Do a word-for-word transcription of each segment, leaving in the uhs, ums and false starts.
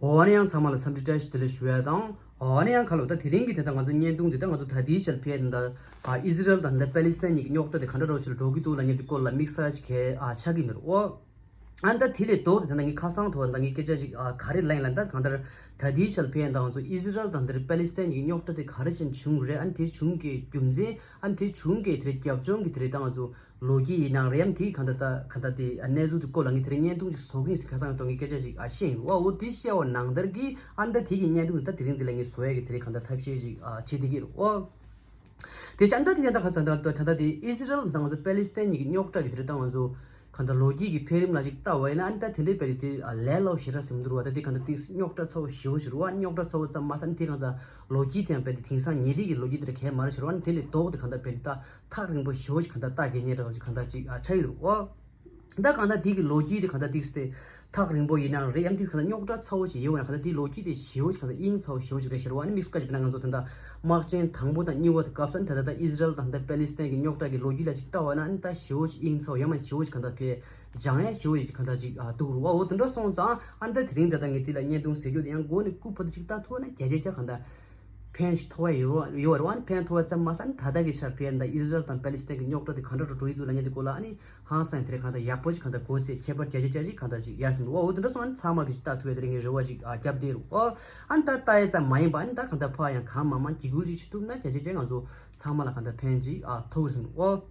འོ་ཨ་ནི་ཡང་ཚང་མ་ལ་འཚམས་འདྲི་བཀྲ་ཤིས་བདེ་ལེགས་ཞུ་ཡ་དང་། འོ་ཨ་ནི་ཡང་ཁ་ལོ་ད་དེ་རིང་གི་དེ་ད་ང་ཚོ་བརྙན་ཐུང་འདི་ད་ང་ཚོ་ད་ལྟའི་ཆར་ཕེབས་ད་ཨ་ཨི་ཟི་རལ་དང་ད་པེ་ལི་སི་ཐན་གཉིས་ཀྱི་རྙོག་དྲ་དེ་ག་འདྲ་རོ་ཞིག་འགྲོ་གི་འདུག་ལབ་མཁན་དེ་སྐོར་ལ་དམིགས་བསལ་ཞིག་གལ་ཨ་ཆགས་ཀྱི་མི་འདུག་འོ། ཨ་ནི་ད་དེ་ལས་ལྡོག་སྟེ་ད་ངས་ཁ་སང་ཐོག་ད་ངས་སྐད་ཆ་ཞིག་ཨ་ག་རེ་ལབ་ཡིན་ལབ་ན། ད་གང་ལྟར་ད་ལྟའི་ཆར་ཕེབས་ད་ང་ཚོ་ཨི་ཟི་རལ་དང་དེར་པེ་ལི་སི་ཐན་གྱི་རྙོག་དྲ་དེ་ག་རེ་བཞིན་བྱུང་རེད། ཨ་ནི་དེ་བྱུང་གི་རྒྱུ་མཚན། ཨ་ནི་དེ་བྱུང་གི་དེ་རྒྱབ་ལྗོངས་ཀྱི་དེ་རེད་ད་ང་ཚོ་ལོ་རྒྱུས་ཡིན་ནའང་རེད། ཨ་ནི་དེ་གང་ལྟར་ད་གང་ལྟར་དེ་གནས་ཚུལ་དེ་སྐོར་ལ་ངས་དེ་རིང་བརྙན་ཐུང་ཞིག་བཟོ་གི་ཡིན་ཟེར་ཁ་སང་ཐོག་ངས་སྐད་ཆ་ཞིག་ཨ་བཤད་ཡིན། འོ་འོ་དེ་བཤད་པ་ནང་ལྟར་གྱི་ཨ་ནི་ད་དེ་གི་བརྙན་ཐུང་དེ་ད་དེ་རིང་འདི་ལ་ངས་བཟོ་ཡ་གི་དེ་རིང་གང་ལྟར་ཐབས་ཤེས་ཞིག་ཨ་བྱེད་བསྡད་ཀྱི་རེད། འོ། དེ་བཞིན་ད་དེ་ཡང་ད་ག་ས་ད་ད་ད་དེ་ཨི་ཟི་རལ་དང་ང་ཚོ་པེ་ལི་སི་ཐན་གཉིས་ཀྱི་རྙོག་དྲ་གི་དེ་རེད་ད་ང་ཚོ་གང་ལྟར་ལོ་རྒྱུས་ཀྱི་འཕེལ་རིམ་ལ་ཅིག་ལྟ་བ་ཡིན་ན། ཨ་ནི་ད་དེ་འདྲའི་དཔེ་དེ་དེ་ལས་སླ་པོ་ཞེ་དྲག་ཟིན་མི་འདུག་ར། ད་དེ་གང་ལྟར་དེ་རྙོག་དྲ་ཚ་པོ་ཞེ་པོ་ཞིག་རེད་བ། རྙོག་དྲ་ཚ་པོ་ཙམ་མ་ཟད་ཨ་ནི་དེ་གང་ལྟར་ལོ་རྒྱུས་དེ་ཡང་དཔེ་དེ་དེང་སང་ཉེ་དུས་ཀྱི་ལོ་རྒྱུས་དེ་ར་གལ་མ་རེད་ཞེས་རེད་བ། ཨ་ནི་དེ་ལས་ལྡོག་སྟེ་གང་ལྟར་དཔེ་དེ་ད་ཐག་རིང་པོ་ཞེ་པོ་ཞིག་གང་ལྟར་ལྟ་དགོས་ངེས་རེད་བ། ཅིག་གང་ལྟར་ཅིག་ཨ་ཆགས་ཡོད་རེད་བ། ད་གང་ལྟར་དེ་གི་ལོ་རྒྱུས་དེ་གང་ལྟར་ཏིག་སེ་ཐག་རིང་པོ་ཡིན་ནའང་རེད། ཡང་ཏིག་གང་ལྟར་རྙོག་དྲ་ཚ་པོ་ཞིག་ཡོད་པ་ན་གང་ལྟར་དེའི་ལོ་རྒྱུས་དེ་ཞེ་པོ་ཞིག་གང་ལྟར་དབྱིངས་ཚ་པོ་ཞེ་པོ་ཞིག་རེད་ཟེར་བ། ཨ་ནི་དམིགས་སུ་བཀར་བྱས་པ་ན་ང་ཚོ་ད་ལྟ་དམག་ཆེན་དང་པོ་དང་གཉིས་པ་དེ་སྐབས་སུ་ཨ་ནི་ད་ལྟ་ཨི་ཟི་རལ་དང་ད་པེ་ལི་སི་ཐན་གྱི་རྙོག་དྲ་གི་ལོ་རྒྱུས་ལ་ཅིག་ལྟ་བ་ན་ཨ་ནི་ད་ཞེ་པོ་ཞིག་དབྱིངས་ཚ་པོ་ཡང་མ་ཞེ་པོ་ཞིག་གང་ལྟར་ཕེ་སྦྱང་ཡ་ཞེ་པོ་ཞིག་གང་ལྟར་ཅིག་ཨ་འདུག་རུ་བ། འོ་དེ་འདྲ་སོང་ཙང་ཨ་ནི་ད་དེ་རིང་ད་ལྟ་ངས་དེ་ལ་བརྙན་ཐུང་ཟེར་རྒྱུ་དེ་ཡང་མགོ་ནས་རྐུབ་བར་དུ་ཅིག་ལྟ་ཐུབ་ན་བརྒྱ་ཆ་བརྒྱ་གང་ལྟར། ཕན་ཞིག་ཐོགས་ཡ་ཡོད་རེད་བ། ཨ་ནི་ཕན་ཐོགས་པ་ཙམ་མ་ཟད་ཨ་ནི་ད་ལྟ་གི་ཆར་ཕན་ད་ཨི་ཟི་རལ་དང་པེ་ལི་སི་ཐན་གྱི་རྙོག་དྲ་དེ་ག་འདྲ་འགྲོ་འགྲོ་ཡི་འདུག་ལབ་མཁན་དེ་སྐོར་ལ་ཨ་ནི་ཧང་སང་དེ་རེད་གང་ལྟར་ཡག་པོ་ཞིག་གང་ལྟར་གོ་ཚེ་ཁྱད་པར་བརྒྱ་ཆ་བརྒྱ་ཞིག་གང་ལྟར་ཅིག་ཡར་སོང་འདུག་བ། འོ་དེ་འདྲ་སོང་ཨ་ནི་ཚང་མ་གི་ཞིག་ལྟ་ཐུབ་ཡ་དེ་རིང་གི་རེ་བ་ཞིག་ཨ་བརྒྱབ་བསྡད་རུ། འོ་ཨ་ནི་ད་ལྟ་ཡ་ཙམ་མ་ཡིན་པ་ཨ་ནི་ད་གང་ལྟར་ཕར་ཡང་གང་མང་མང་འཇིགས་སྐུལ་ཅིག་བྱེད་ཐུབ་ན་བརྒྱ་ཆ་བརྒྱ་ང་ཚོ་ཚང་མ་ལ་གང་ལྟར་ཕན་ཅིག་ཨ་ཐོགས་རེད་སོང་འདུག་བ།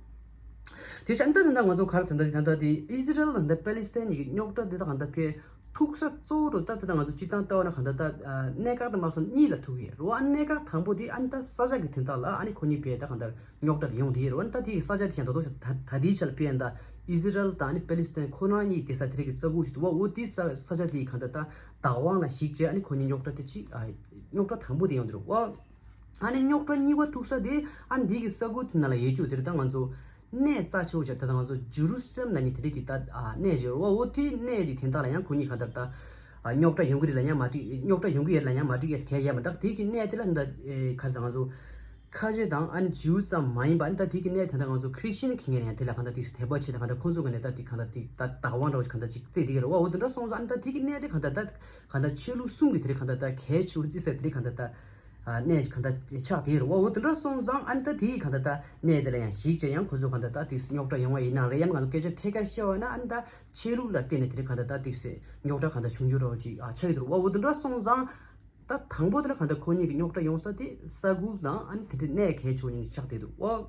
དེ་བཞིན་ད་ད་ལྟ་ང་ཚོ་ག་རེ་ཟེར་ན་ད་དེ་ད་ལྟ་དེ་ཨི་ཟི་རལ་དང་ད་པེ་ལི་སི་ཐན་གཉིས་ཀྱི་རྙོག་དྲ་དེ་ད་གང་ལྟར་ཕེ་ཐུག་ས་གཙོ་བོ་རུ་ད་ལྟ་ང་ཚོ་སྤྱིར་བཏང་ལྟ་བ་ན་གང་ལྟར་ད་ཨ་གནད་འགག་དང་མ་སོང་གཉིས་ལ་ཐུག་ཡོད་རེད་བ། གནད་འགག་དང་པོ་དེ་ཨ་ནི་ད་ས་ཆ་གི་དོན་དག་ལ་ཨ་ནི་ཁོ་གཉིས་བར་ད་གང་ལྟར་རྙོག་དྲ་དེ་ཡོང་དེ་ཡོད་རེད་བ། ཨ་ནི་ད་དེ་གི་ས་ཆ་དེ་ཡང་ད་དུང་ད་ད་ལྟའི་ཆར་ཕེ་ཡང་ད་ཨི་ཟི་རལ་དང་ཨ་ནི་པེ་ལི་སི་ཐན་ཁོ་རང་གཉིས་བསྡད་ས་དེ་རིགས་ཀྱི་ས་ཁུལ་ཞིག་འདུག་བ། འོ་དེ་ས་ས་ཆ་དེ་གང་ལྟར་ད་བདག་དབང་ལ་གཞིགས་བྱས་ཨ་ནི་ཁོ་གཉིས་རྙོག་དྲ་དེ་ཅིག་ཨ་རྙོག་དྲ་དང་པོ་དེ་ཡོང་དེ་རེད་བ། ཨ་ནི་རྙོག་དྲ་གཉིས་པ་ཐུག་ས་དེ་ཨ་ནི་དེ་གི་ས་ཁུལ་དེ་ནང་ལ་ཡོད་རྒྱུ་དེ་རེད། ད་ང་ཚོ་གནས་རྩ་ཆེ་བོ་ཆགས་ད་ལྟ་ང་ཚོ་ཇུ་རུ་སི་ལམ་ལབ་མཁན་དེ་རིགས་ཀྱི་ད་ཨ་གནས་ཅིག་ཡོད་རེད་བ། འོ་དེ་གནས་དེ་དོན་དག་ལ་ཡང་ཁོ་གཉིས་གང་ལྟར་ད་ཨ་རྙོག་དྲ་ཡོང་གི་རེད་ལབ་ཡང་མ་འགྲིག་རྙོག་དྲ་ཡོང་གི་ཡོད་ལབ་ཡང་མ་འགྲིག་ཡས་གལ་ཡོད་མ་རེད། ད་དེ་གི་གནས་དེ་ལ་ད་ཨེ་ག་རེ་ཟེར་ང་ཚོ་ཁ་ཆེ་དང་ཨ་ནི་ཇིའུ་ཙམ་མ་ཡིན་པ་ཨ་ནི་ད་དེ་གི་གནས་དེ་ད་ང་ཚོ་ཁྲི་སི་ཊན་གྱི་ངོས་ནས་ཡང་དེ་ལ་གང་ལྟར་དེ་དད་པ་བྱེད་ད་གང་ལྟར་ཁོང་ཚོ་གི་ནས་ད་དེ་གང་ལྟར་དེ་ད་བདག་དབང་འདྲ་བོ་ཞིག་གང་ལྟར་ཅིག་བརྩད་དེ་གི་རེད་བ། འོ་དེ་འདྲ་སོང་ཙང་ཨ་ནི་ད་དེ་གི་གནས་དེ་གང་ལྟར་ད་གང་ལྟར་ཆོས་ལུགས་གསུམ་གྱི་དེ་རིགས་གང་ལྟར་ད་གལ་ཆེ་བོ་བརྩི་ས་དེ་རིགས་གང་ལྟར་ད་ཨ་གནས་གང་ལྟར་ཆགས་དེ་རེད་བ། འོ་དེ་འདྲ་སོང་ཙང་ཨ་ནི་ད་དེ་གང་ལྟར་ད་གནས་དེ་ལ་ཡང་གཞིགས་བྱས་ཡང་ཁོ་ཚོ་གང་ལྟར་ད་དེ་རྙོག་དྲ་ཡོང་བ་ཡིན་ན་རེད། ཡང་ང་ཚོ་སྐད་ཆ་ཐད་ཀར་བཤད་པ་ན་ཨ་ནི་ད་ཆོས་ལུགས་ལ་བརྟེན་ནས་དེ་རིགས་གང་ལྟར་ད་དེ་སེ་རྙོག་དྲ་གང་ལྟར་བྱུང་རྒྱུ་རེད་བ་ཅིག་ཨ་ཆགས་ཡོད་དེ་རེད་བ། འོ་དེ་འདྲ་སོང་ཙང་ད་དང་པོ་དེ་ལ་གང་ལྟར་ཁོ་གཉིས་ཀྱི་རྙོག་དྲ་ཡོང་ས་དེ་ས་ཁུལ་དང་ཨ་ནི་དེ་འདྲའི་གནས་གལ་ཆེ་བོ་གཉིས་ཆགས་བསྡད་འདུག་ཨོ།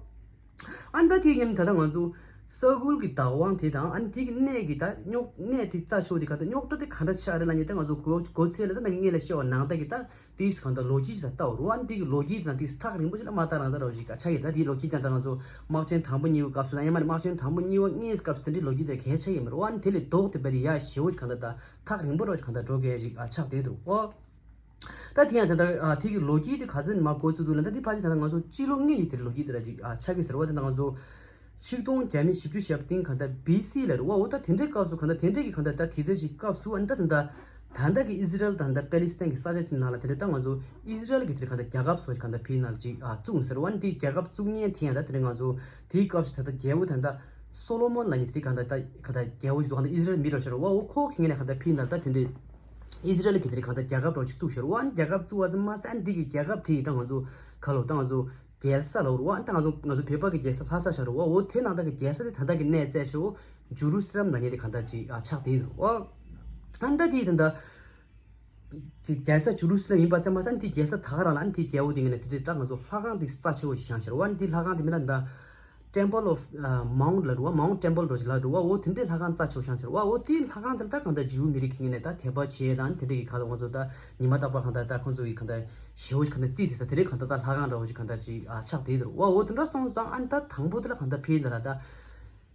ཨ་ནི་ད་དེའི་མཉམ་ད་ལྟ་ང་ཚོ་ས་ཁུལ་གྱི་བདག་དབང་དེ་དང་ཨ་ནི་དེ་གི་གནས་ཀྱི་ད་རྙོག་གནས་དེ་རྩ་ཆེ་བོ་དེ་ག་ད་རྙོག་དྲ་དེ་ག་འདྲ་ཆགས་རེད་ལབ་མཁན་དེ་ང་ཚོ་གོ་གོ་ཚད་ལ་ད་ང་གི་སྔོན་ལ་བཤད་པ་ནང་ལྟར་གྱི་ད་དེས་གང་ལྟར་ལོ་རྒྱུས་ཅིག་ལ་ལྟ་བ་རུ་ཨ་ནི་དེ་གི་ལོ་རྒྱུས་དེ་དང་དེས་ཐག་རིང་པོ་ཅིག་ལ་མ་ལྟ་རང་ལྟ་རོགས་ཅིག་ག་ཆགས་ཡོད། ད་དེའི་ལོ་རྒྱུས་དེ་ད་ང་ཚོ་དམག་ཆེན་དང་པོ་གཉིས་པའི་སྐབས་སུ་དང་ཡང་མ་ནི་དམག་ཆེན་དང་པོ་གཉིས་པ་གཉིས་སྐབས་སུ་དེ་འདྲའི་ལོ་རྒྱུས་དེ་གལ་ཆེ་ཡོད་མ་རེད། ཨ་ནི་དེ་ལས་ལྡོག་སྟེ་བས་དེ་ཡ་ཞེ་བོ་ཅིག་གང་ལྟར་ད་ཐག་རིང་པོ་རོགས་ཅིག་གང་ལྟར་འགྲོ་གི་ཡ་ཞིག་ཨ་ཆགས་བསྡད་འདུག་ཨོ། ད་དེ་ཡང་ད་ལྟ་ཨ་དེ་གི་ལོ་རྒྱུས་དེ་ག་ཚོད་ནས་མར་འགོ་བཙུགས་འདུག་ལབ་ན། ད་དེ་ཕལ་ཆེར་ད་ལྟ་ང་ཚོ་སྤྱི་ལོ་སྔོན་གྱི་དེར་ལོ་རྒྱུས་དེ་ར་ཅིག་ཨ་ཆགས་ཀྱི་ཟེར་བ་དེ་ད་ང་ཚོ་ཆིག་སྟོང་བརྒྱ་མེད་བཞི་བཅུ་ཞེ་བདུན་གང་ལྟར་བི་སི་ལ་རེད་བ། འོ་ད་དེ་འདྲའི་སྐབས་སུ་གང་ལྟར་དེ་འདྲའི་གི་གང་ལྟར་ད་དེ་ཚོད་ཅིག་སྐབས་སུ་ཨ་ནི་ད་ད་ལྟ་ད་ལྟ་གི་ཨི་ཟི་རལ་དང་ད་པེ་ལི་སི་ཐན་གི་ས་ཆ་ཅིག་ནང་ལ་དེ་འདྲའི་ད་ང་ཚོ་ཨི་ཟི་རལ་གི་དེ་གང་ལྟར་རྒྱལ་ཁབ་སོགས་ཅིག་གང་ལྟར་ཕི་ནང་ལ་ཅིག་ཨ་བཙུགས་ཟེར་བ་ཨ་ནི་དེའི་རྒྱལ་ཁབ་བཙུགས་མཁན་དེ་ཡང་ད་དེ་འདྲའི་ང་ཚོ་དེའི་སྐབས་སུ་ད་ལྟ་རྒྱལ་པོ་ད་ལྟ་སོ་ལོ་མོན་ལབ་མཁན་དེ་གང་ལྟར་ད་གང་ལྟར་རྒྱལ་པོ་ཞིག་འདུག་གང་ལྟར་ཨི་ཟི་རལ་མི་རོ་ཤར་བ་འོ་ཁོ་གི་ངོས་ནས་གང་ལྟར་ཕི་ནང་ལ་ད་དེ་འདྲའི་ཨི་ཟི་རལ་གི་དེ་རིགས་གང་ལྟར་རྒྱལ་ཁབ་རོགས་ཅིག་བཙུགས་ཤར་བ། རྒྱལ་ཁབ་བཙུགས་པ་ཙམ་མ་ཟད་ཨ་ནི་འདི་གི་རྒྱལ་ཁབ་དེ་ཡིས་ད་ང་ཚོ་ག་ལོ་ད་ང་ཚོ་རྒྱལ་ས་ལ་འོ་རུ་བ་ཨ་ནི་ད་ང་ཚོ་ང་ཚོ་བོད་པ་གི་རྒྱལ་ས་ལྷ་ས་ཤར་བ་འོ་དེ་ནང་ད་གི་རྒྱལ་ས་དེ་ད་ལྟ་གི་གནས་རྩ་ཆེ་བོ་ཇུ་རུ་སི་ལམ་ལབ་མཁན་དེ་གང་ལྟར་ཅིག་ཨ་ཆགས་དེ་ཡིན་རུ་བ། ཨ་ནི་ད་དེ་ཡིས་ད་ད་དེ་རྒྱལ་ས་ཇུ་རུ་སི་ལམ་ཡིན་པ་ཙམ་མ་ཟད་ཨ་ནི་དེ་རྒྱལ་ས་ད་ག་རང་ལ་ཨ་ནི་དེ་རྒྱལ་པོ་དེ་ངོས་ནས་དེ་དེ་ད་ང་ཚོ་ལྷ་ཁང་དེ་རྩ་ཆེ་བོ་ཞིག་བཞེངས་ཤར་བ། ཨ་ནི་དེ་ལྷ་ཁང་དེ་མིང་ལ་ད་Temple of Mount ལབ་རུ་བ། Mount Temple འགྲོ་ཅིག་ལབ་རུ་བ། འོ་དེ་འདྲའི་ལྷ་ཁང་རྩ་ཆེ་བོ་བཞེངས་ཤར་བ། འོ་དེའི་ལྷ་ཁང་དེ་ལ་ད་གང་ལྟར་ཇིའུ་མི་རིགས་ཀྱི་ངོས་ནས་ད་དད་པ་བྱེད་དང་དེ་འདྲའི་གི་གང་ལྟར་ང་ཚོ་ད་ཉི་མ་རྟག་པར་གང་ལྟར་ད་ཁོང་ཚོ་གི་གང་ལྟར་ཞེ་བོ་ཞིག་གང་ལྟར་རྩིས་དེ་ས་དེ་འདྲའི་གང་ལྟར་ད་ལྷ་ཁང་འདྲ་བོ་ཞིག་གང་ལྟར་ཅིག་ཨ་ཆགས་བསྡད་འདུག་རུ་བ། འོ་དེ་འདྲ་སོང་ཙང་ཨ་ནི་ད་དང་པོ་དེ་ལ་གང་ལྟར་ཕི་ནང་ལ་ད་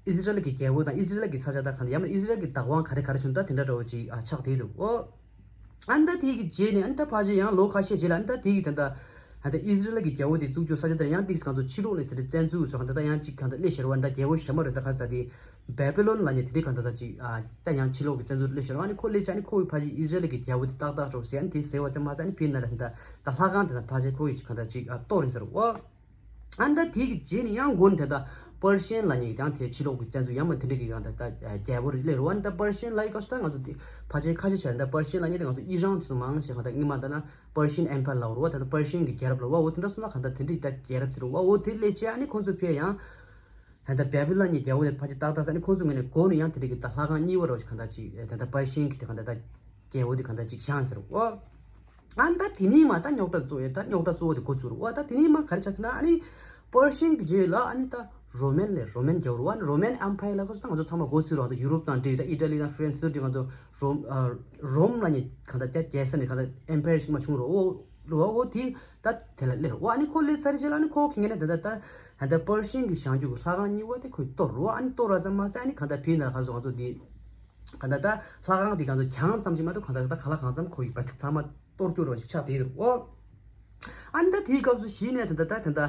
ཨི་ཟི་རལ་གྱི་རྒྱལ་པོ་དང་ཨི་ཟི་རལ་གྱི་ས་ཆ་ད་གང་ལྟར་ཡང་ན་ཨི་ཟི་རལ་གྱི་བདག་དབང་ག་རེ་ག་རེ་བྱུང་ད་དེ་འདྲ་འདྲ་བོ་ཅིག་ཨ་ཆགས་བསྡད་འདུག་རུ་བ། ཨ་ནི་ད་དེ་གི་རྗེས་ནས་ཨ་ནི་ད་ཕལ་ཆེར་ཡང་ལོ་ཁ་ཤས་རྗེས་ལ་ཨ་ནི་ད་དེ་གི་ད་ད་ཨ་ད་ཨི་ཟི་རལ་གྱི་རྒྱལ་པོ་དེ་བཙུགས་རྒྱུ་ས་ཆ་དེར་ཡང་ཏིག་གང་ཚོ་ཕྱི་ལོགས་ནས་དེ་འདྲ་བཙན་འཛུལ་སོགས་ད་ད་ཡང་གཅིག་གང་ད་སླེབས་ཤར་བ། ད་རྒྱལ་པོ་ཞྭ་དམར་རེད། ད་ག་ས་དེ་བེ་བི་ལོན་ལབ་མཁན་དེ་འདྲ་གང་ད་ད་ཅིག་ཨ་ད་ཡང་ཕྱི་ལོགས་ཀྱི་བཙན་འཛུལ་སླེབས་ཤར་བ། ཨ་ནི་ཁོ་སླེབས་ཆ་ཨ་ནི་ཁོ་གི་ཕལ་ཆེར་ཨི་ཟི་རལ་གྱི་རྒྱལ་པོ་དེ་ཏག་ཏག་རོགས་ཟེར་ཨ་ནི་དེ་ཟེར་བ་ཙམ་མ་ཟད་ཨ་ནི་ཕི་ནང་ལ་ད་ད་ལྷ་ཁང་དེ་ད་ཕལ་ཆེར་ཁོ་གི་ཅིག་གང་ད་ཅིག་ཨ་གཏོར་རེད་ཟེར་བ། ཨ་ནི་ད་དེ་གི་རྗེས་ནས་ཡང་མགོ་ནས་ད་ད་ པར་ཤན་ལབ་མཁན་གྱི་ཡང་དེ་ཕྱི་ལོགས་ཀྱི་བཙན་འཛུལ་ཡང་མ་དེ་འདྲ་གི་ཡང་ད་ད་རྒྱལ་པོ་རེད་ལབ་རེད་བ། ད་པར་ཤན་ལབ་ཡི་སྐབས་སུ་ད་ང་ཚོ་དེ་ཕལ་ཆེར་ཁ་ཆེ་ཆ་ད་པར་ཤན་ལབ་མཁན་དེ་ང་ཚོ་ཨི་རན་དེ་ཚོ་མང་ཆེ་གང་ད་སྔོན་མ་ད་ན་པར་ཤན་ཨེམ་པར་ལབ་རེད་བ། ད་ད་པར་ཤན་གྱི་རྒྱལ་རབས་ལབ་བ། འོ་དེ་འདྲ་སོང་ན་གང་ད་དེ་འདྲ་ཡི་ད་རྒྱལ་རབས་ཟེར་རེད་བ། འོ་དེ་སླེབས་བྱས་ཨ་ནི་ཁོང་ཚོ་ཕེ་ཡང་། ད་ལྟ་བེ་བི་ལོན་གྱི་རྒྱལ་པོ་དེ་ཕལ་ཆེར་ཏག་ཏག་ས་ནི་ཁོང་ཚོ་ངོས་ནས་མགོ་ནས་ཡང་དེ་འདྲ་གི་ད་ལྷ་ཁང་གཉིས་པ་རོ་ཞིག་གང་ལྟར་ཅིག་ད་ལྟ་པར་ཤན་གྱི་དེ་གང་ལྟར་ད་རྒྱལ་པོ་དེ་གང་ལྟར་ཅིག་བཞེངས་ཟེར་རོ། ཨ་ད་དེ་ནས་མ་ད་རྙོག་དྲ་གཙོ་བོ་ད་རྙོག་དྲ་གཙོ་བོ་དེ་འགོ་ཚུགས་རོ། ད་དེ་ནས་མ་ག་རེ་ཆགས་ཟེར་ན་ཨ་ནི་པར་ཤན་གྱི་རྗེས་ལ་ཨ་ནི་ད་རོ་མན་ལས་རོ་མན་རྒྱལ་པོ་རོ། ཨ་ནི་རོ་མན་ཨེམ་པ་ཡར་ལ་ཁོ་ཚོ་ད་ང་ཚོ་ཚང་མ་འགོ་ཚུགས་རོ། ད་ཡུ་རོབ་དང་འབྲེལ་ད་ཨི་ཊ་ལི་དང་ཧྥ་རན་སི་དེ་ཚོ་འབྲེལ་ང་ཚོ་རོམ་རོམ་ལ་ནི་གང་ལྟར་རྒྱ་རྒྱལ་ས་ནས་གང་ལྟར་ཨེམ་པ་ཡར་ཞིག་མ་བྱུང་རོ། འོ་འོ་དེ། ད་དེ་ལ་སླེབས་རོ། ཨ་ནི་ཁོ་སླེབས་ཚར་རྗེས་ལ་ཨ་ནི་ཁོ་གི་ངོས་ནས་ད་ད་ད་ད་པར་ཤན་གྱི་བྱང་རྒྱུད་ཀྱི་ལྷ་ཁང་གཉིས་པ་དེ་ཁོས་གཏོར་རོ། ཨ་ནི་གཏོར་བ་ཙམ་མ་ཟད་ཨ་ནི་གང་ལྟར་ཕེ་ན་ལ་ཁ་སོ་ང་ཚོ་འདི་གང་ལྟར་ད་ལྷ་ཁང་དེ་གང་ཚོ་གྱང་ཙམ་ཅིག་མ་གཏོགས་གང་ལྟར་ད་ག་ལ་གང་འཚམ་ཁོ་ཡི་བ་ཐིག་ཚང་མ་གཏོར་རྒྱུ་རོ་ཞིག་ཆགས་བསྡད་རོ། ཨ་ནི་ད་དེའི་སྐབས་སུ་གཞི་ནས་ད་ད་ད་ད་ད་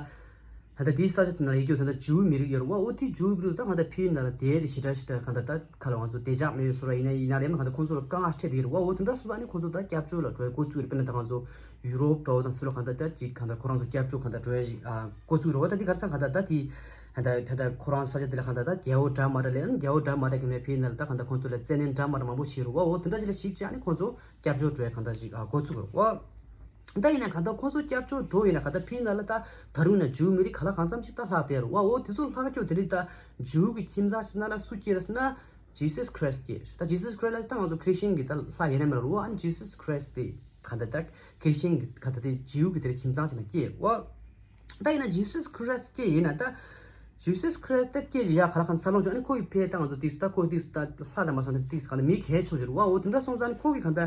ད་ད་དེའི་ས་ཆ་དེ་ན་ཡོད་རྒྱུ་ད་ད་ཇུའུ་མི་རིགས་ཡོད་རོ། འོ་དེ་ཇུའུ་མི་རིགས་ད་གང་ལྟར་ཕེ་ན་ལ་དེ་དེ་ཞེ་དྲག་ཞེ་དྲག་གང་ལྟར་ད་ག་ལ་ང་ཚོ་བདེ་འཇགས་མེད་ཡོད་སོ་ར་ཡིན་ན་ཡིན་ན་རེད་མ་གང་ལྟར་ཁོང་ཚོ་ལ་དཀའ་ངལ་འཕྲད་བསྡད་རོ། འོ་དེ་འདྲ་སོང་ཙང་ཨ་ནི་ཁོང་ཚོ་ད་སྐྱབས་བཅོལ་ལ་འགྲོ་ཡ་འགོ་བཙུགས་རེད། དཔེར་ན་ད་ང་ཚོ་ཡུ་རོབ་འགྲོ་དང་སུ་ལ་གང་ལྟར་ད་ཅིག་གང་ལྟར་ཁོ་རང་ཚོ་སྐྱབས་བཅོལ་གང་ལྟར་འགྲོ་ཡ་ཞིག་ཨ་འགོ་བཙུགས་རེད། འོ་ད་འདི་ག་རེ་ཟེར་གང་ལྟར་ད་དེ་ད་ད་ད་ཁོ་རང་ས་ཆ་དེ་ལ་གང་ལྟར་ད་རྒྱལ་པོ་འདྲ་མ་འདྲ་ལས་ཨ་ནི་རྒྱལ་པོ་འདྲ་མ་འདྲ་གི་ནས་ཕེ་ན་ལ་ད་གང་ལྟར་ཁོང་ཚོ་ལ་བཙན་གནོན་འདྲ་མ་འདྲ་མང་པོ་བྱས་རེད་བ། འོ་དེ་འདྲ་ཞིག་ལ་གཞིགས་བྱས་ཨ་ནི་ཁོང་ཚོ་སྐྱབས་བཅོལ་འགྲོ་ཡ་གང་ལྟར་ཞིག་ཨ་འགོ་བཙུགས་རེད་བ། ད་ཡིན་ན་གང་ལྟར་ཁོང་ཚོ་སྐྱབས་བཅོལ་འགྲོ་ཡིན་ན་གང་ལྟར་ཕེ་ན་ལ་ད་ད་རུང་ན་ཇུའུ་མི་རིགས་ག་ལ་གང་འཚམ་ཞིག་ད་ལྷག་བསྡད་རེད་བ། འོ་དེ་ཚོ་ལྷག་རྒྱུ་དེ་འདྲ་ད་ཇུའུ་གི་ཁྱིམ་ཚང་ཞིག་ན་ལ་སུ་སྐྱེས་རེད་ཟེར་ན། ཇི་སུས་ཁྲི་སི་སྐྱེས། ད་ཇི་སུས་ཁྲི་སི་ལ་ད་ང་ཚོ་ཁྲི་སི་ཅན་གྱི་ད་ལྷ་ཡིན་ན་མེད་རུང་ཨ་ནི་ཇི་སུས་ཁྲི་སི་དེ་ག་ད་ད་ཁྲི་སི་ཅན་གྱི་ག་ད་དེ་ཇིའུ་གི་དེར་ཁྱིམ་ཚང་ཅིག་ན་སྐྱེས་རེད་བ། ད་ཡིན་ན་ཇི་སུས་ཁྲི་སི་སྐྱེས་ཡིན་ན་ད་ཇི་སུས་ཁྲི་སི་ད་སྐྱེས་ཡ་ག་ལ་གང་འཚར་ལོངས་བྱུང་ཨ་ནི་ཁོ་ཡི་ཕའི་ད་ང་ཚོ་ཏིག་ད་ཁོ་ཏིག་ད་ལྷ་དང་མ་སོང་ན་ཏིག་ག་ད་མི་གལ་ཆེ་ཆེ་རེད་བ། འོ་དེ་འདྲ་སོང་ཙང་ཨ་ནི་ཁོ་གི་ག་ད་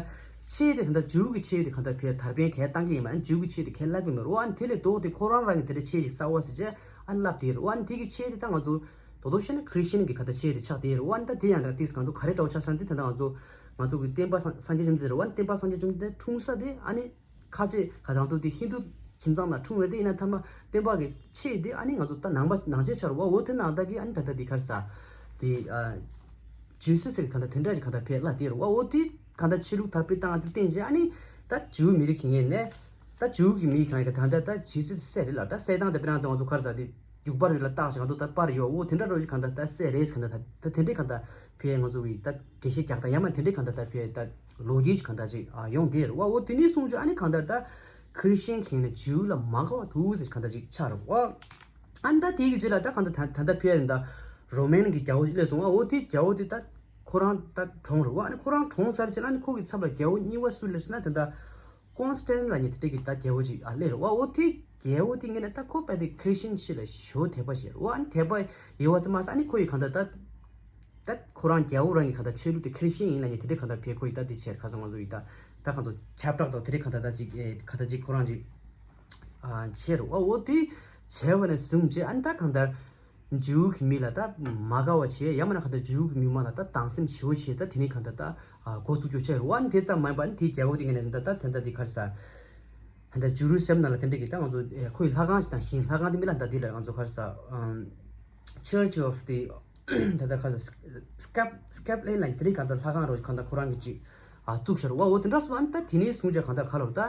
ཆེ་དེ་ག་ད་ཇིའུ་གི་ཆེ་དེ་ག་ད་ཕའི་དར་སྤེལ་གལ་བཏང་གི་ཡིན་པ་ཨ་ནི་ཇིའུ་གི་ཆེ་དེ་གལ་བརླག་གི་མེད་རུང་ཨ་ནི་དེ་ལས་ལྡོག་སྟེ་ཁོ་རང་རང་གི་དེ་འདྲ་ཆེ་ཞིག་གསར་བ་ཟེར་བྱས་ཨ་ནི་ལབ་དེ་རུང་ཨ་ནི་དེ་གི་ཆེ་དེ་ད་ང་ཚོ་དོ་དོ་བཤད་ན་ཁྲི་སི་ཅན་གྱི་ག་ད་ཆེ་དེ་ཆགས་དེ་རེད་བ། ཨ་ནི་ད་དེ་ཡང་ད་ཏིག་གང་དུ་ག་རེ་འདྲ་བོ་ཆགས་ས་འདི་ད་ད་ང་ཚོ་ང་ཚོ་གི་བསྟན་པ་སངས་སངས་རྒྱས་བཅོམ་ལྡན་འདས་རེད་བ། ཨ་ནི་བསྟན་པ་སངས་རྒྱས་བཅོམ་ལྡན་འདས་འཁྲུངས་ས་དེ་ཨ་ནི་ཁ་ཆེ་ག་ཚང་དུ་དེ་ཧིན་དུ་ཁྱིམ་ཚང་ནང་འཁྲུངས་རེད། དེ་ཡིན་ན་ཐ་མ་བསྟན་པ་གི་ཆེ་དེ་ཨ་ནི་ང་ཚོ་ད་ནང་པ་ནང་ཆེན་ཆགས་རེད་བ། འོ་དེ་ནང་ད་གི་ཨ་ནི་ད་ད་དེ་ག་རེ་ཟ་དེ་ཨ་ཇི་སུ་ཟེར་ག་ད་དེ་འདྲ་གི་ག་ད་ཕའི་ལ་དེ་རེད་བ། འོ་དེ་ག་ད་ཆོས་ལུགས་དར་སྤེལ་བཏང་དེ་བརྟེན་བྱས་ཨ་ནི་ད་ཇིའུ་མི་རིགས་ཀྱི་ངོས་ནས་ད་ཇིའུ་གི་མི་གང་གི་ད་ད་ད་ཇི་སུ་སྲས་རེད་ལ་ད་སྲས་དང་ད་དཔེར་ན་ང་ཚོ་ག་རེ་ཟ་དེ། རྒྱུག་པར་ཡོད་ལ་བཏགས་ཤིང་ང་ཚོ་ད་པར་ཡོད་འོ་དེ་འདྲ་རོ་ཞིག་གང་ལྟར་ད་སྲས་རེད་གང་ལྟར་ད་དེ་འདྲའི་གང་ལྟར་ཕའི་ང་ཚོ་བི་ད་འགྲེལ་བཤད་རྒྱག་ད་ཡང་མ་དེ་འདྲའི་གང་ལྟར་ད་ཕའི་ད་ལོ་རྒྱུས་ཀྱི་གང་ལྟར་ཅིག་ཡོང་དེ་རེད་བ། འོ་དེ་ནས་གསུངས་རྒྱུ་ཨ་ནི་གང་ལྟར་ད་ཁྲི་སི་ཅན་གྱི་ནས་ཇིའུ་ལ་མ་དགའ་བ་འདུག་ཟེར་གང་ལྟར་ཅིག་ཆགས་རེད་བ། ཨ་ནི་ད་དེའི་གི་རྗེས་ལ་ད་གང་ལྟར་ད་ད་ལྟ་ཕའི་ད་རོ་མན་གྱི་རྒྱལ་པོ་ཞིག་སླེབས་སོང་བ། འོ་དེ་རྒྱལ་པོ་དེ་ད་ཁོ་རང་ད་གྲོངས་རེད་བ། ཨ་ནི་ཁོ་རང་གྲོངས་ཚར་རྗེས་ལ་ཨ་ནི་ཁོ་གི་ཚབ་ལ་རྒྱལ་པོ་གཉིས་པ་སུ་སླེབས་ཟེར་ན་ད་ད། ཀོན་སི་ཊན་ལབ་མཁན་དེ་འདྲ་གི་ད་རྒྱལ་པོ་ཅིག་ཨ་སླེབས་རེད་བ། འོ་དེ་རྒྱལ་པོ་དེ་ངོས་ནས་ད་ཁོ་དཔེ་དེ་ཁྲི་སི་ཅན་ཞིག་ལ་ཞེ་པོ་དད་པ་བྱེད་རེད་བ། ཨ་ནི་དད་པ་ཡོད་བ་ཙམ་མ་ཟད་ཨ་ནི་ཁོ་ཡི་གང་ལྟར་ད་ད་ཁོ་རང་རྒྱལ་པོ་རང་གི་གང་ལྟར་ཆོས་ལུགས་དེ་ཁྲི་སི་ཅན་ཡིན་ལབ་མཁན་དེ་འདྲ་གང་ལྟར་བས་ཁོ་ཡི་ད་དེ་བྱས་ཁ་སང་ང་ཚོ་ཡི་ད་ད་གང་ཚོ་ཁྱབ་བསྒྲགས་དང་དེ་འདྲ་གང་ལྟར་ད་ཅིག་ཨེ་གང་ལྟར་ཅིག་ཁོ་རང་ཅིག་ཨ་བྱས་རེད་བ། འོ་དེ་བྱས་པ་ནས་བཟུང་བྱས་ཨ་ནི་ད་གང་ལྟར། ཇིའུ་གི་མི་ལ་ད་མ་དགའ་བ་བྱས་ཡང་མིན་ན་གང་ལྟར་ཇིའུ་གི་མི་མང་ལ་ད་སྡང་སེམས་ཞེ་པོ་བྱས་ད་དེ་ནས་གང་ལྟར་ད་འགོ་བཙུགས་རྒྱུ་བྱས་རེད་བ། ཨ་ནི་དེ་ཙམ་མ་ཡིན་པ་ཨ་ནི་དེའི་རྒྱལ་པོ་དེ་ངོས་ནས་ད་ད་དེ་འདྲ་དེ་ག་རེ་ཟ་ད་ད་ཇུ་རུ་སེམ་ནང་ལ་དེ་འདྲ་གི་ད་ང་ཚོ་ཁོའི་ལྷ་ཁང་ཞིག་དང་ཞིང་ལྷ་ཁང་དེ་མི་ལ་ད་དེ་ལ་ང་ཚོ་ག་རེ་ཟ་Church of the ད་ད་ག་རེ་ཟ་Scap- Scapulaire ལ་དེ་འདྲ་གང་ལྟར་ལྷ་ཁང་རོ་གང་ལྟར་ཁོ་རང་གི་ཅིག་བཙུགས་ཤར་བ། འོ་དེ་འདྲ་སོང་ཨ་ནི་ད་དེ་ནས་བཟུང་བྱས་གང་ལྟར་ག་ལ་རུ་ད།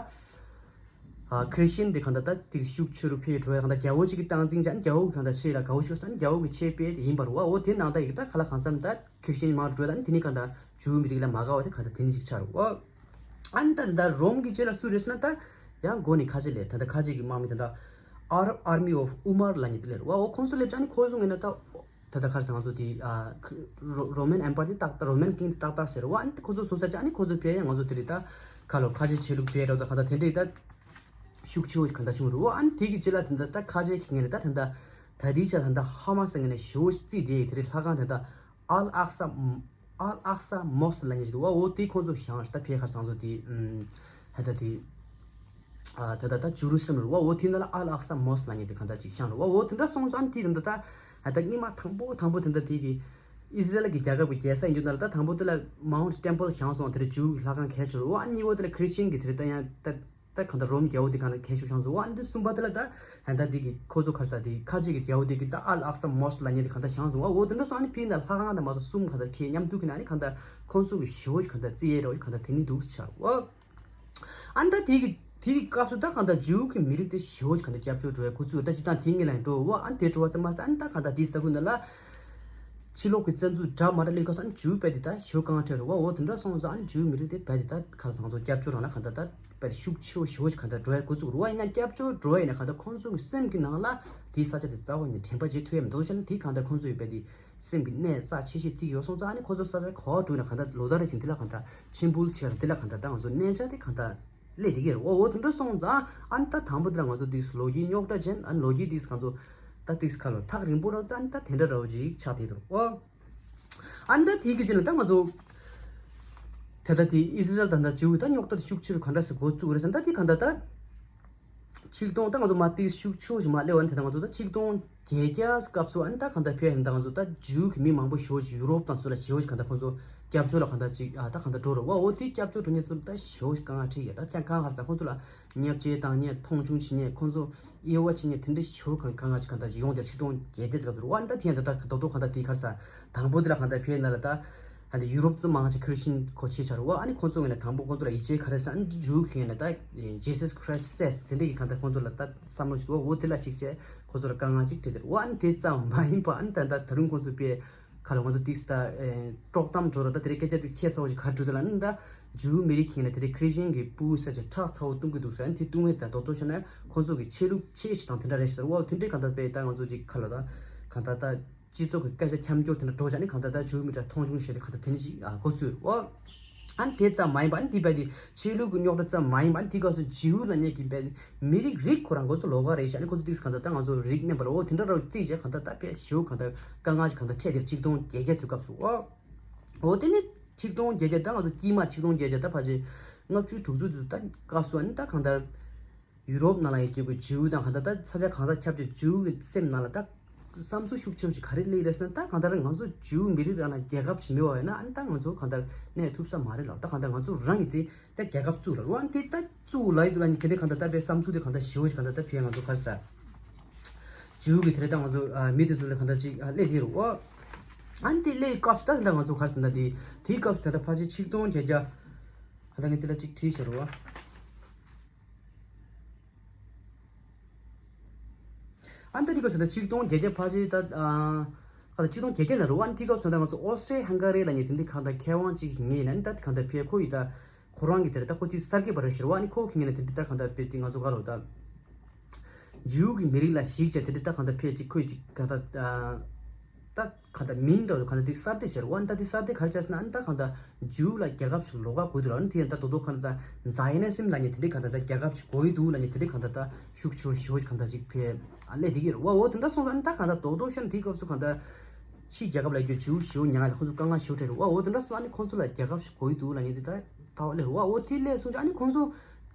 ཨ་ཁྲི་སི་ཅན་དེ་གང་ལྟར་ད་དེ་ཤུགས་ཆེ་རུ་འཕེལ་འགྲོ་ཡ་གང་ལྟར་རྒྱལ་པོ་གཅིག་གི་སྟངས་འཛིན་བྱས་ནས་རྒྱལ་པོ་གི་གང་ལྟར་ཆེ་ལ་དགའ་བོ་ཤོར་ས་ནི་རྒྱལ་པོ་གི་ཆེ་སྤེལ་དེ་ཡིན་པ་རེད་བ། འོ་དེ་ནང་ལྟར་ཡིག་ད་ག་ལ་གང་འཚམ་ད་ཁྲི་སི་ཅན་མར་འགྲོ་ད་ནི་དེ་ནི་གང་ལྟར་ཇུའུ་མི་རིགས་ལ་མ་དགའ་བ་དེ་གང་ལྟར་དེ་ནི་ཅིག་ཆགས་རེད་བ། ཨ་ནི་ད་ད་རོམ་གི་རྗེས་ལ་སུ་རེད་ཟེར་ན་ད་ཡང་མགོ་ནས་ཁ་ཆེ་ལས་ད་ད་ཁ་ཆེ་གི་དམག་མི་ད་ད་Ar- Army of Umar ལབ་མཁན་དེ་ལས་རེད་བ། འོ་ཁོང་ཚོ་སླེབས་ཙང་ནི་ཁོ་ཚོ་ངོས་ནས་ད། ད་ལྟ་ཁ་སང་ང་ཚོ་དེ་ཨ་ཁ- རོ- Roman Empire དེ་ཏག་ཏག་Roman King དེ་ཏག་ཏག་ཟེར་བ། ཨ་ནི་ཁོ་ཚོ་སོང་ས་ཅིག་ཨ་ནི་ཁོ་ཚོ་ཕེ་ཡང་ང་ཚོ་དེ་རིགས་ད་ཁ་ལོ་ཁ་ཆེ་ཆེ་ལུགས་ཕེ་ར་ད་ག་ད་དེ་འདྲས་ད་ཤུགས་ཆེ་བོ་ཞིག་ག་ད་བྱུང་རེད་བ། ཨ་ནི་དེ་གི་རྗེས་ལ་ད་ད་ད་ཁ་ཆེ་གི་ངས་ད་ད་ད་ད་དེའི་ཆ་ད་ད་ཧ་མ་ས་ངས་ནས་ཞེ་བོ་ཞིག་རྩིས་དེ་དེ་རིགས་ལྷ་ཁང་ད་ད་Al Aqsa Al Aqsa Mosque ལབ་མཁན་ཞིག་འདུག་བ། འོ་དེ་ཁོང་ཚོ་བཞེངས་ད་ཕེ་ཁ་སང་ཚོ་དེ་ཨ་ད་དེ། ཨ་ད་ད་ད་ཇུ་རུ་སེམ་རུ་བ། འོ་དེ་འདྲ་ལ་ཨལ་ཨག་ས་མོ་སི་ལབ་མཁན་དེ་གང་འདྲ་ཅིག་བཞེངས་རུ་བ། འོ་དེ་འདྲ་སོང་ཙང་དེ་འདྲ་ད་ཨ་ད་སྔོན་མ་དང་པོ་དང་པོ་དེ་འདྲ་དེ་གི་ཨི་སི་རལ་གི་རྒྱལ་ཁབ་ཀྱི་རྒྱལ་ས་ཡིན་རྒྱུ་ན་ལ་ད་དང་པོ་དེ་ལ་མའུན་ཊི་ཊེམ་པལ་བཞེངས་སོང་། དེ་རེ་ཇུའུ་གི་ལྷ་ཁང་གལ་ཆེ་རུ་བ། ཨ་གཉིས་པ་དེ་ལ་ཁྲི་སི་ཅན་གི་དེ་རེ་ད་ཡང་ད་ད་གང་ད་རོམ་རྒྱལ་པོ་དེ་གང་ད་གལ་ཆེ་བཞེངས་སོང་བ། ཨ་འདི་གསུམ་པ་དེ་ལ་ད་ཨ་ད་དེ་གི་ཁོ་ཚོ་ག་རེ་ཟ་དེ་ཁ་ཆེ་གི་རྒྱལ་པོ་དེ་གི་ད་ཨལ་ཨག་ས་མོ་སི་ལབ་མཁན་དེ་གང་ད་བཞེངས་སོང་བ། འོ་དེ་འདྲ་སོང་ཨ་ནི་ཕི་ན་ལྷ་ཁང་ད་མ་སོ་གསུམ་གང་ད་ཁེ་མཉམ་དུ་གི་ན་ཨ་ནི་གང་ད་ཁོང་ཚོ་གི་ཞེ་བོ་གང་ད་རྩི་ཡས་རོ་གང་ད་དེ་ནི་འདུག་ཆ་བ། ཨ་ནི་ད་དེ་གི་ དེའི་སྐབས་སུ་ད་གང་ལྟར་ཇིའུ་གི་མི་རིགས་དེ་ཞེ་པོ་ཅིག་གང་ལྟར་སྐྱབས་བཅོལ་འགྲོ་ཡ་འགོ་ཚུགས། ད་སྤྱིར་བཏང་དེའི་སྔོན་ལ་ཡང་འགྲོ་བ། ཨ་ནི་དེ་འགྲོ་བ་ཙམ་མ་ཟད། ཨ་ནི་ད་གང་ལྟར་དེའི་ས་ཁུལ་ནང་ལ་ཕྱི་ལོགས་ཀྱི་བཙན་འཛུལ་འདྲ་མ་འདྲ་སླེབས་སྐབས་སུ། ཨ་ནི་ཇིའུ་རྦད་དེ་ད་ཞེ་པོ་དཀའ་ངལ་འཕྲད་རེད་བ། འོ་དེ་འདྲ་སོང་ཙང་ཨ་ནི་ཇིའུ་མི་རིགས་དེ་རྦད་དེ་ད་ག་ལ་ཟེར། ང་ཚོ་སྐྱབས་བཅོལ་རང་ལ་གང་ལྟར་ད་རྦད་དེ་ཤུགས་ཆེ་བོ་ཞེ་པོ་ཅིག་གང་ལྟར་འགྲོ་ཡ་འགོ་ཚུགས་རེད་བ། ཡིན་ན་སྐྱབས་བཅོལ་འགྲོ་ཡ་ཡིན་ན་གང་ལྟར་ཁོང་ཚོ་གི་སེམས་ཀྱི་ནང་ལ་དེའི་ས་ཆ་དེ་རྩ་བ་ཉིད་དྲན་པ་བརྗེད་ཐུབ་ཡ་མི་འདུག་ཤ་ན། དེ་གང་ལྟར་ཁོང་ཚོ་ཡི་རྦད་དེ་སེམས་ཀྱི་གནས་རྩ་ཆེ་ཤོས་བརྩི་གི་ཡོད་སོང་ཙང་། ཨ་ནི་ཁོ་ཚོ་ས་ཆ་ག་པར་འགྲོ་ཡིན་ན་གང་ལྟར་ལོ་ལྟར་རེ་བཞིན་དེ་ལ་གང་ལྟར་ཆིམ་ཕུལ་བྱེད་ཡ་དེ་ལ་གང་ལྟར་ད་ང་ཚོ་གནས་ཆ་དེ་གང་ལྟར་སླེབས་བསྡད་ཀྱི་རེད། འོ་འོ་དེ་འདྲ་སོང་ཙང་ཨ་ནི་ད་དང་པོ་དེ་ལ་ང་ཚོ་ཏིག་ཙམ་ལོ་རྒྱུས་རྙོག་དྲ་ཅན། ཨ་ནི་ལོ་རྒྱུས་ཏིག་ཙམ་ང་ཚོ་ད་ཏིག་ཙམ་ཁ་ལོ་ཐག་རིང་པོ་ར། ད་ཨ་ནི་ད་དེ་འདྲ་འདྲ་བོ་ཅིག་ཆགས་བསྡད་འདུག་འོ། ཨ་ནི་ད་དེའི་གི་རྗེས་ལ་ད་ང་ཚོ་ད་ལྟ་དེ་ཨི་ཟི་རལ་དང་ད་ཇིའུ་ད་རྙོག་དྲ་དེ་ཤུགས་ཆེ་རུ་ག་འདྲ་སེ་འགོ་བཙུགས་རེད་ཟེར་ན། ད་དེ་གང་ལྟར་ད་ཆིག་སྟོང་། ད་ང་ཚོ་མ་ཏིག་ཤུགས་ཆེ་ཞིག་མ་སླེབས་པ་ནས་ད་ལྟ་ང་ཚོ་ད་ཆིག་སྟོང་བརྒྱད་བརྒྱ་སྐབས་སུ། ཨ་ནི་ད་གང་ལྟར་ཕེབས་ཡིན་ད་ང་ཚོ་ད་ཇིའུ་གི་མི་མང་པོ་ཞེ་པོ་ཞིག་ཡུ་རོབ་དང་ཚུར་ལ་ཞེ་པོ་ཞིག་གང་ལྟར་ཁོང་ཚོ་སྐྱབས་བཅོལ་ལ་གང་ལྟར་ཅིག་ཨ་ད་གང་ལྟར་འགྲོ་རེད་བ། འོ་དེ་སྐྱབས་བཅོལ་འགྲོ་མཁན་ཚོ་ལ་ད་ཞེ་པོ་ཞིག་དཀའ་ངལ་འཕྲད་ཡོད། ད་ཀྱང་གང་ག་རེ་ཟེར་ཁོང་ཚོ་ལ་བརྙས་བཅོས་བཏང་མཁན། མཐོང་ཆུང་བྱེད་མཁན། ཁོང་ཚོ་དབྱེ་བ་ཕྱེ་མཁན་དེ་འདྲ་ཞེ་པོ་གང་གང་ག་ཅིག་གང་ལྟར་ཅིག་ཡོང་དེར་ཆིག་སྟོང་བརྒྱད་བརྒྱ་ཙམ་སྐབས་སུ་རེད་བ། ཨ་ནི་ད་དེ་ཡང་ད་ད་རྡོག་རྡོག་གང་ལྟར་དེ་ག་རེ་ཟེར། དང་པོ་དེ་ལ་གང་ལྟར་ཕེབས་ཡིན་ན་ལ་ད། ཨ་ནི་ཡུ་རོབ་ཚོ་མང་ཆེ་ཁྲིས་ཅན་གོ་ཆེ་ཆགས་རེད་བ། ཨ་ནི་ཁོང་ཚོ་ངོས་ནས་དང་པོ་ཁོང་ཚོ་ལ་ཡིད་ཆེས་ག་རེ་ཟེར། ཨ་ནི་ཇིའུ་གི་ངོས་ནས་ད་Jesus Christ says དེ་འདྲ་གི་གང་ལྟར་ཁོང་ཚོ་ལ་ད་བསམ་བློ་ཞིག་འདུག་འོ་དེ་ལ་གཞིགས་བྱས་ཁོང་ཚོ་ལ་དཀའ་ངལ་ཅིག་འཕྲད་དེ་རེད་བ། ཨ་ནི་དེ་ཙམ་མ་ཡིན་པ། ཨ་ནི་ད་ད་ད་རུང་ཁོང་ཚོ་དཔེ་ག་ལ་ང་ཚོ་ཏིག་ཙམ་ད་དཀྲོག་གཏམ་འགྲོ་ར། ད་དེ་རིང་སྐད་ཆ་དེ་ཁྱད་མཚར་བོ་ཞིག་ག་རེ་འགྲོ་དེ་ལ་ནི་ད་ཇིའུ་མི་རིགས་ཀྱི་ངོས་ནས་དེ་རིང་ཁྲིས་ཅན་གྱི་ཕྲུ་གུ་ས་ཆ་ཁྲག་ཚ་བོ་བཏུང་གི་འདུག་ཟེར། ཨ་ནི་དེ་བཏུང་བའི་ད་རྡོག་རྡོག་བྱས་ན་ཁོང་ཚོ་གི་ཆོས་ལུགས་ཆེ་ཞིག་དང་དེ་འདྲ་རེད་ཟེར་བ། དེ་འདྲའི་གང་ལྟར་དཔེ་ད་ང་ཚོ་ཅིག་ག་ལ་ད་གང་ལྟར་ད། སྤྱི་ཚོགས་ཀྱི་སྐད་ཆ་ཁྱབ་སྐྱོར་དེ་འདྲ་འགྲོ་བྱས་ནས་གང་ལྟར་ད་ཇིའུ་མི་གྲངས་མཐོང་ཆུང་བྱས་ཏེ་གང་ལྟར་དེ་ནས་ཅིག་ཨ་འགོ་ཚུགས་རེད་བ། ཨ་ནི་དེ་ཙམ་མ་ཡིན་པ། ཨ་ནི་དེ་རྦད་དེ་ཆོས་ལུགས་ཀྱི་རྙོག་དྲ་ཙམ་མ་ཡིན་པ། ཨ་ནི་དེ་སྐབས་སུ་ཇིའུ་ལབ་མཁན་གྱི་རྦད་དེ་མི་རིགས་རིགས་ཁོ་རང་ཁོ་ཚོ་ལོགས་ཀ་རེད་ཤག་ཨ་ནི་ཁོ་ཚོ་ཏིག་ཙམ་གང་ལྟར་ད་ང་ཚོ་རིགས་དམན་པ་ལ་འོ་དེ་འདྲ་ར་བརྩིས་བྱས་གང་ལྟར་ད་དཔེ་ཞེ་པོ་གང་ལྟར་དཀའ་ངལ་ཞིག་གང་ལྟར་འཕྲད་དེ་ཆིག་སྟོང་བརྒྱད་བརྒྱ་ཚོའི་སྐབས་སུ་འོ། འོ་དེ་ནས་ཆིག་སྟོང་བརྒྱད་བརྒྱ་ད་ང་ཚོ་དཀྱིལ་མ་ཆིག་སྟོང་བརྒྱད་བརྒྱ་ད་ཕལ་ཆེར་ལྔ་བཅུ་དྲུག་ཅུ་དེ་ད་སྐབས་སུ། ཨ་ནི་ད་གང་ལྟར། ཡུ་རོབ་ནང་ལ་ཡོད་རྒྱུ་གི་ཇིའུ་དང་གང་ལྟར་ད་ས་ཆ་གང་ས་ཁྱབ་ཀྱི་ཇིའུ་གི་སེམས་ནང་ལ་ད་བསམ་ཚུལ་ཤུགས་ཆེ་བ་ཞིག་ག་རེ་སླེབས་རེད་ཟེར་ན། ད་གང་ལྟར་ང་ཚོ་ཇིའུ་མི་རིགས་རང་ལ་རྒྱལ་ཁབ་ཞིག་མེད་པ་ཡིན་ན། ཨ་ནི་ད་ང་ཚོ་གང་ལྟར་གནས་ཐུབ་ས་མ་རེད་ལ། ད་གང་ལྟར་ང་ཚོ་རང་གི་དེ་ད་རྒྱལ་ཁབ་བཙུགས་ལ་རུ། ཨ་ནི་དེ་ད་བཙུགས་ལ་ཡི་འདུག་ལ་ནི་དེ་འདྲའི་གང་ལྟར་ད་དཔེ་བསམ་ཚུལ་དེ་གང་ལྟར་ཞེ་པོ་ཞིག་གང་ལྟར་ད་ཕེབས། ང་ཚོ་ག་རེ་ཟེར། ཇིའུ་གི་དེ་འདྲའི་ད་ང་ཚོ་ཨ་མི་དེ་ཚོ་ལ་གང་ལྟར་ཅིག་ཨ་སླེབས་དེ་རུ། ཨ་ནི་དེ་སླེབས་སྐབས་སུ་ད་ད་ང་ཚོ་ག་རེ་ཟེར་ན། དེ་དེའི་སྐབས་སུ་ད་ད་ཕལ་ཆེར་ཆིག་སྟོང་བརྒྱད་བརྒྱ། ཨ་ད་ངས་དེ་ལ་ཅིག་བྲིས་བཞག་རུ་བ། ཨ་ནི་ད་དེ་སྐབས་སུ་ད་ཆིག་སྟོང་བརྒྱད་བརྒྱ་ཕལ་ཆེར་ད་ཨ་ག་ད་ཆིག་སྟོང་བརྒྱད་བརྒྱ་ནང་རུ། ཨ་ནི་དེ་སྐབས་སུ་ད་ང་ཚོ་ཨོ་སི་ཊི་རི་ཡ་ཧང་ག་རི་ལབ་མཁན་དེ་འདྲའི་གང་ལྟར་མཁས་དབང་ཅིག་ངེས་ན། ཨ་ནི་ད་གང་ལྟར་ཕེབས་ཁོ་ཡི་ད་ཁོ་རང་གི་དེ་རེད། ད་ཁོ་ཅིག་གསར་སྐྱེས་པ་རེད་ཤག་རུ་བ། ཨ་ནི་ཁོ་གི་ངོས་ནས་དེ་འདྲའི་ད་གང་ལྟར་དཔེ་དེ་ང་ཚོ་ག་རུ་ད་ཇིའུ་གི་མི་རིགས་ལ་གཞིགས་བྱས་དེ་འདྲའི་ད་གང་ལྟར་ཕེབས་ཅིག་ཁོ་ཡི་ཅིག་གང་ལྟར་ཨ་ད། གང་ལྟར་མིང་འདྲ་བོ་གང་ལྟར་དེ་གསར་གཏོད་བྱས་རེད་བ། ཨ་ནི་ད་དེ་གསར་གཏོད་ག་རེ་བྱས་ཟེར་ན། ཨ་ནི་ད་གང་ལྟར་ཇིའུ་ལ་རྒྱལ་ཁབ་ཞིག་ལོགས་ཀ་དགོས་འདུག་ལ། ཨ་ནི་དེ་ཡང་ད་རྡོག་རྡོག་གང་ལྟར་ཛའི་ཨོ་ནི་ཛམ་ལབ་མཁན་དེ་འདྲའི་གང་ལྟར་ད་རྒྱལ་ཁབ་ཞིག་དགོས་ཀྱི་འདུག་ལབ་མཁན་དེ་འདྲའི་གང་ལྟར་ད་ཤུགས་ཆེ་བོ་ཞེ་པོ་ཞིག་གང་ལྟར་ཅིག་ཕེབས་ཨ་སླེབས་བསྡད་ཀྱི་རེད་བ། འོ་དེ་འདྲ་སོང་ཙང་ཨ་ནི་ད་གང་ལྟར་རྡོག་རྡོག་བཤད་ན་དེའི་སྐབས་སུ་གང་ལྟར་ཕྱིའི་རྒྱལ་ཁབ་ལ་ཡོད་རྒྱུ་ཇིའུ་ཞེ་པོ་མྱངས་ཡ་ལ་ཁོང་ཚོ་དཀའ་ངལ་ཞེ་པོ་འཕྲད་རེད་བ། འོ་དེ་འདྲ་སོང་ཙང་ཨ་ནི་ཁོང་ཚོ་ལ་རྒྱལ་ཁབ་ཞིག་དགོས་ཀྱི་འདུག་ལབ་མཁན་དེ་ད་ད་སླེབས་རེད་བ། འོ་དེ་སླེབས་སོང་ཙང་ཨ་ནི་ཁོང་ཚོ་རྒྱལ་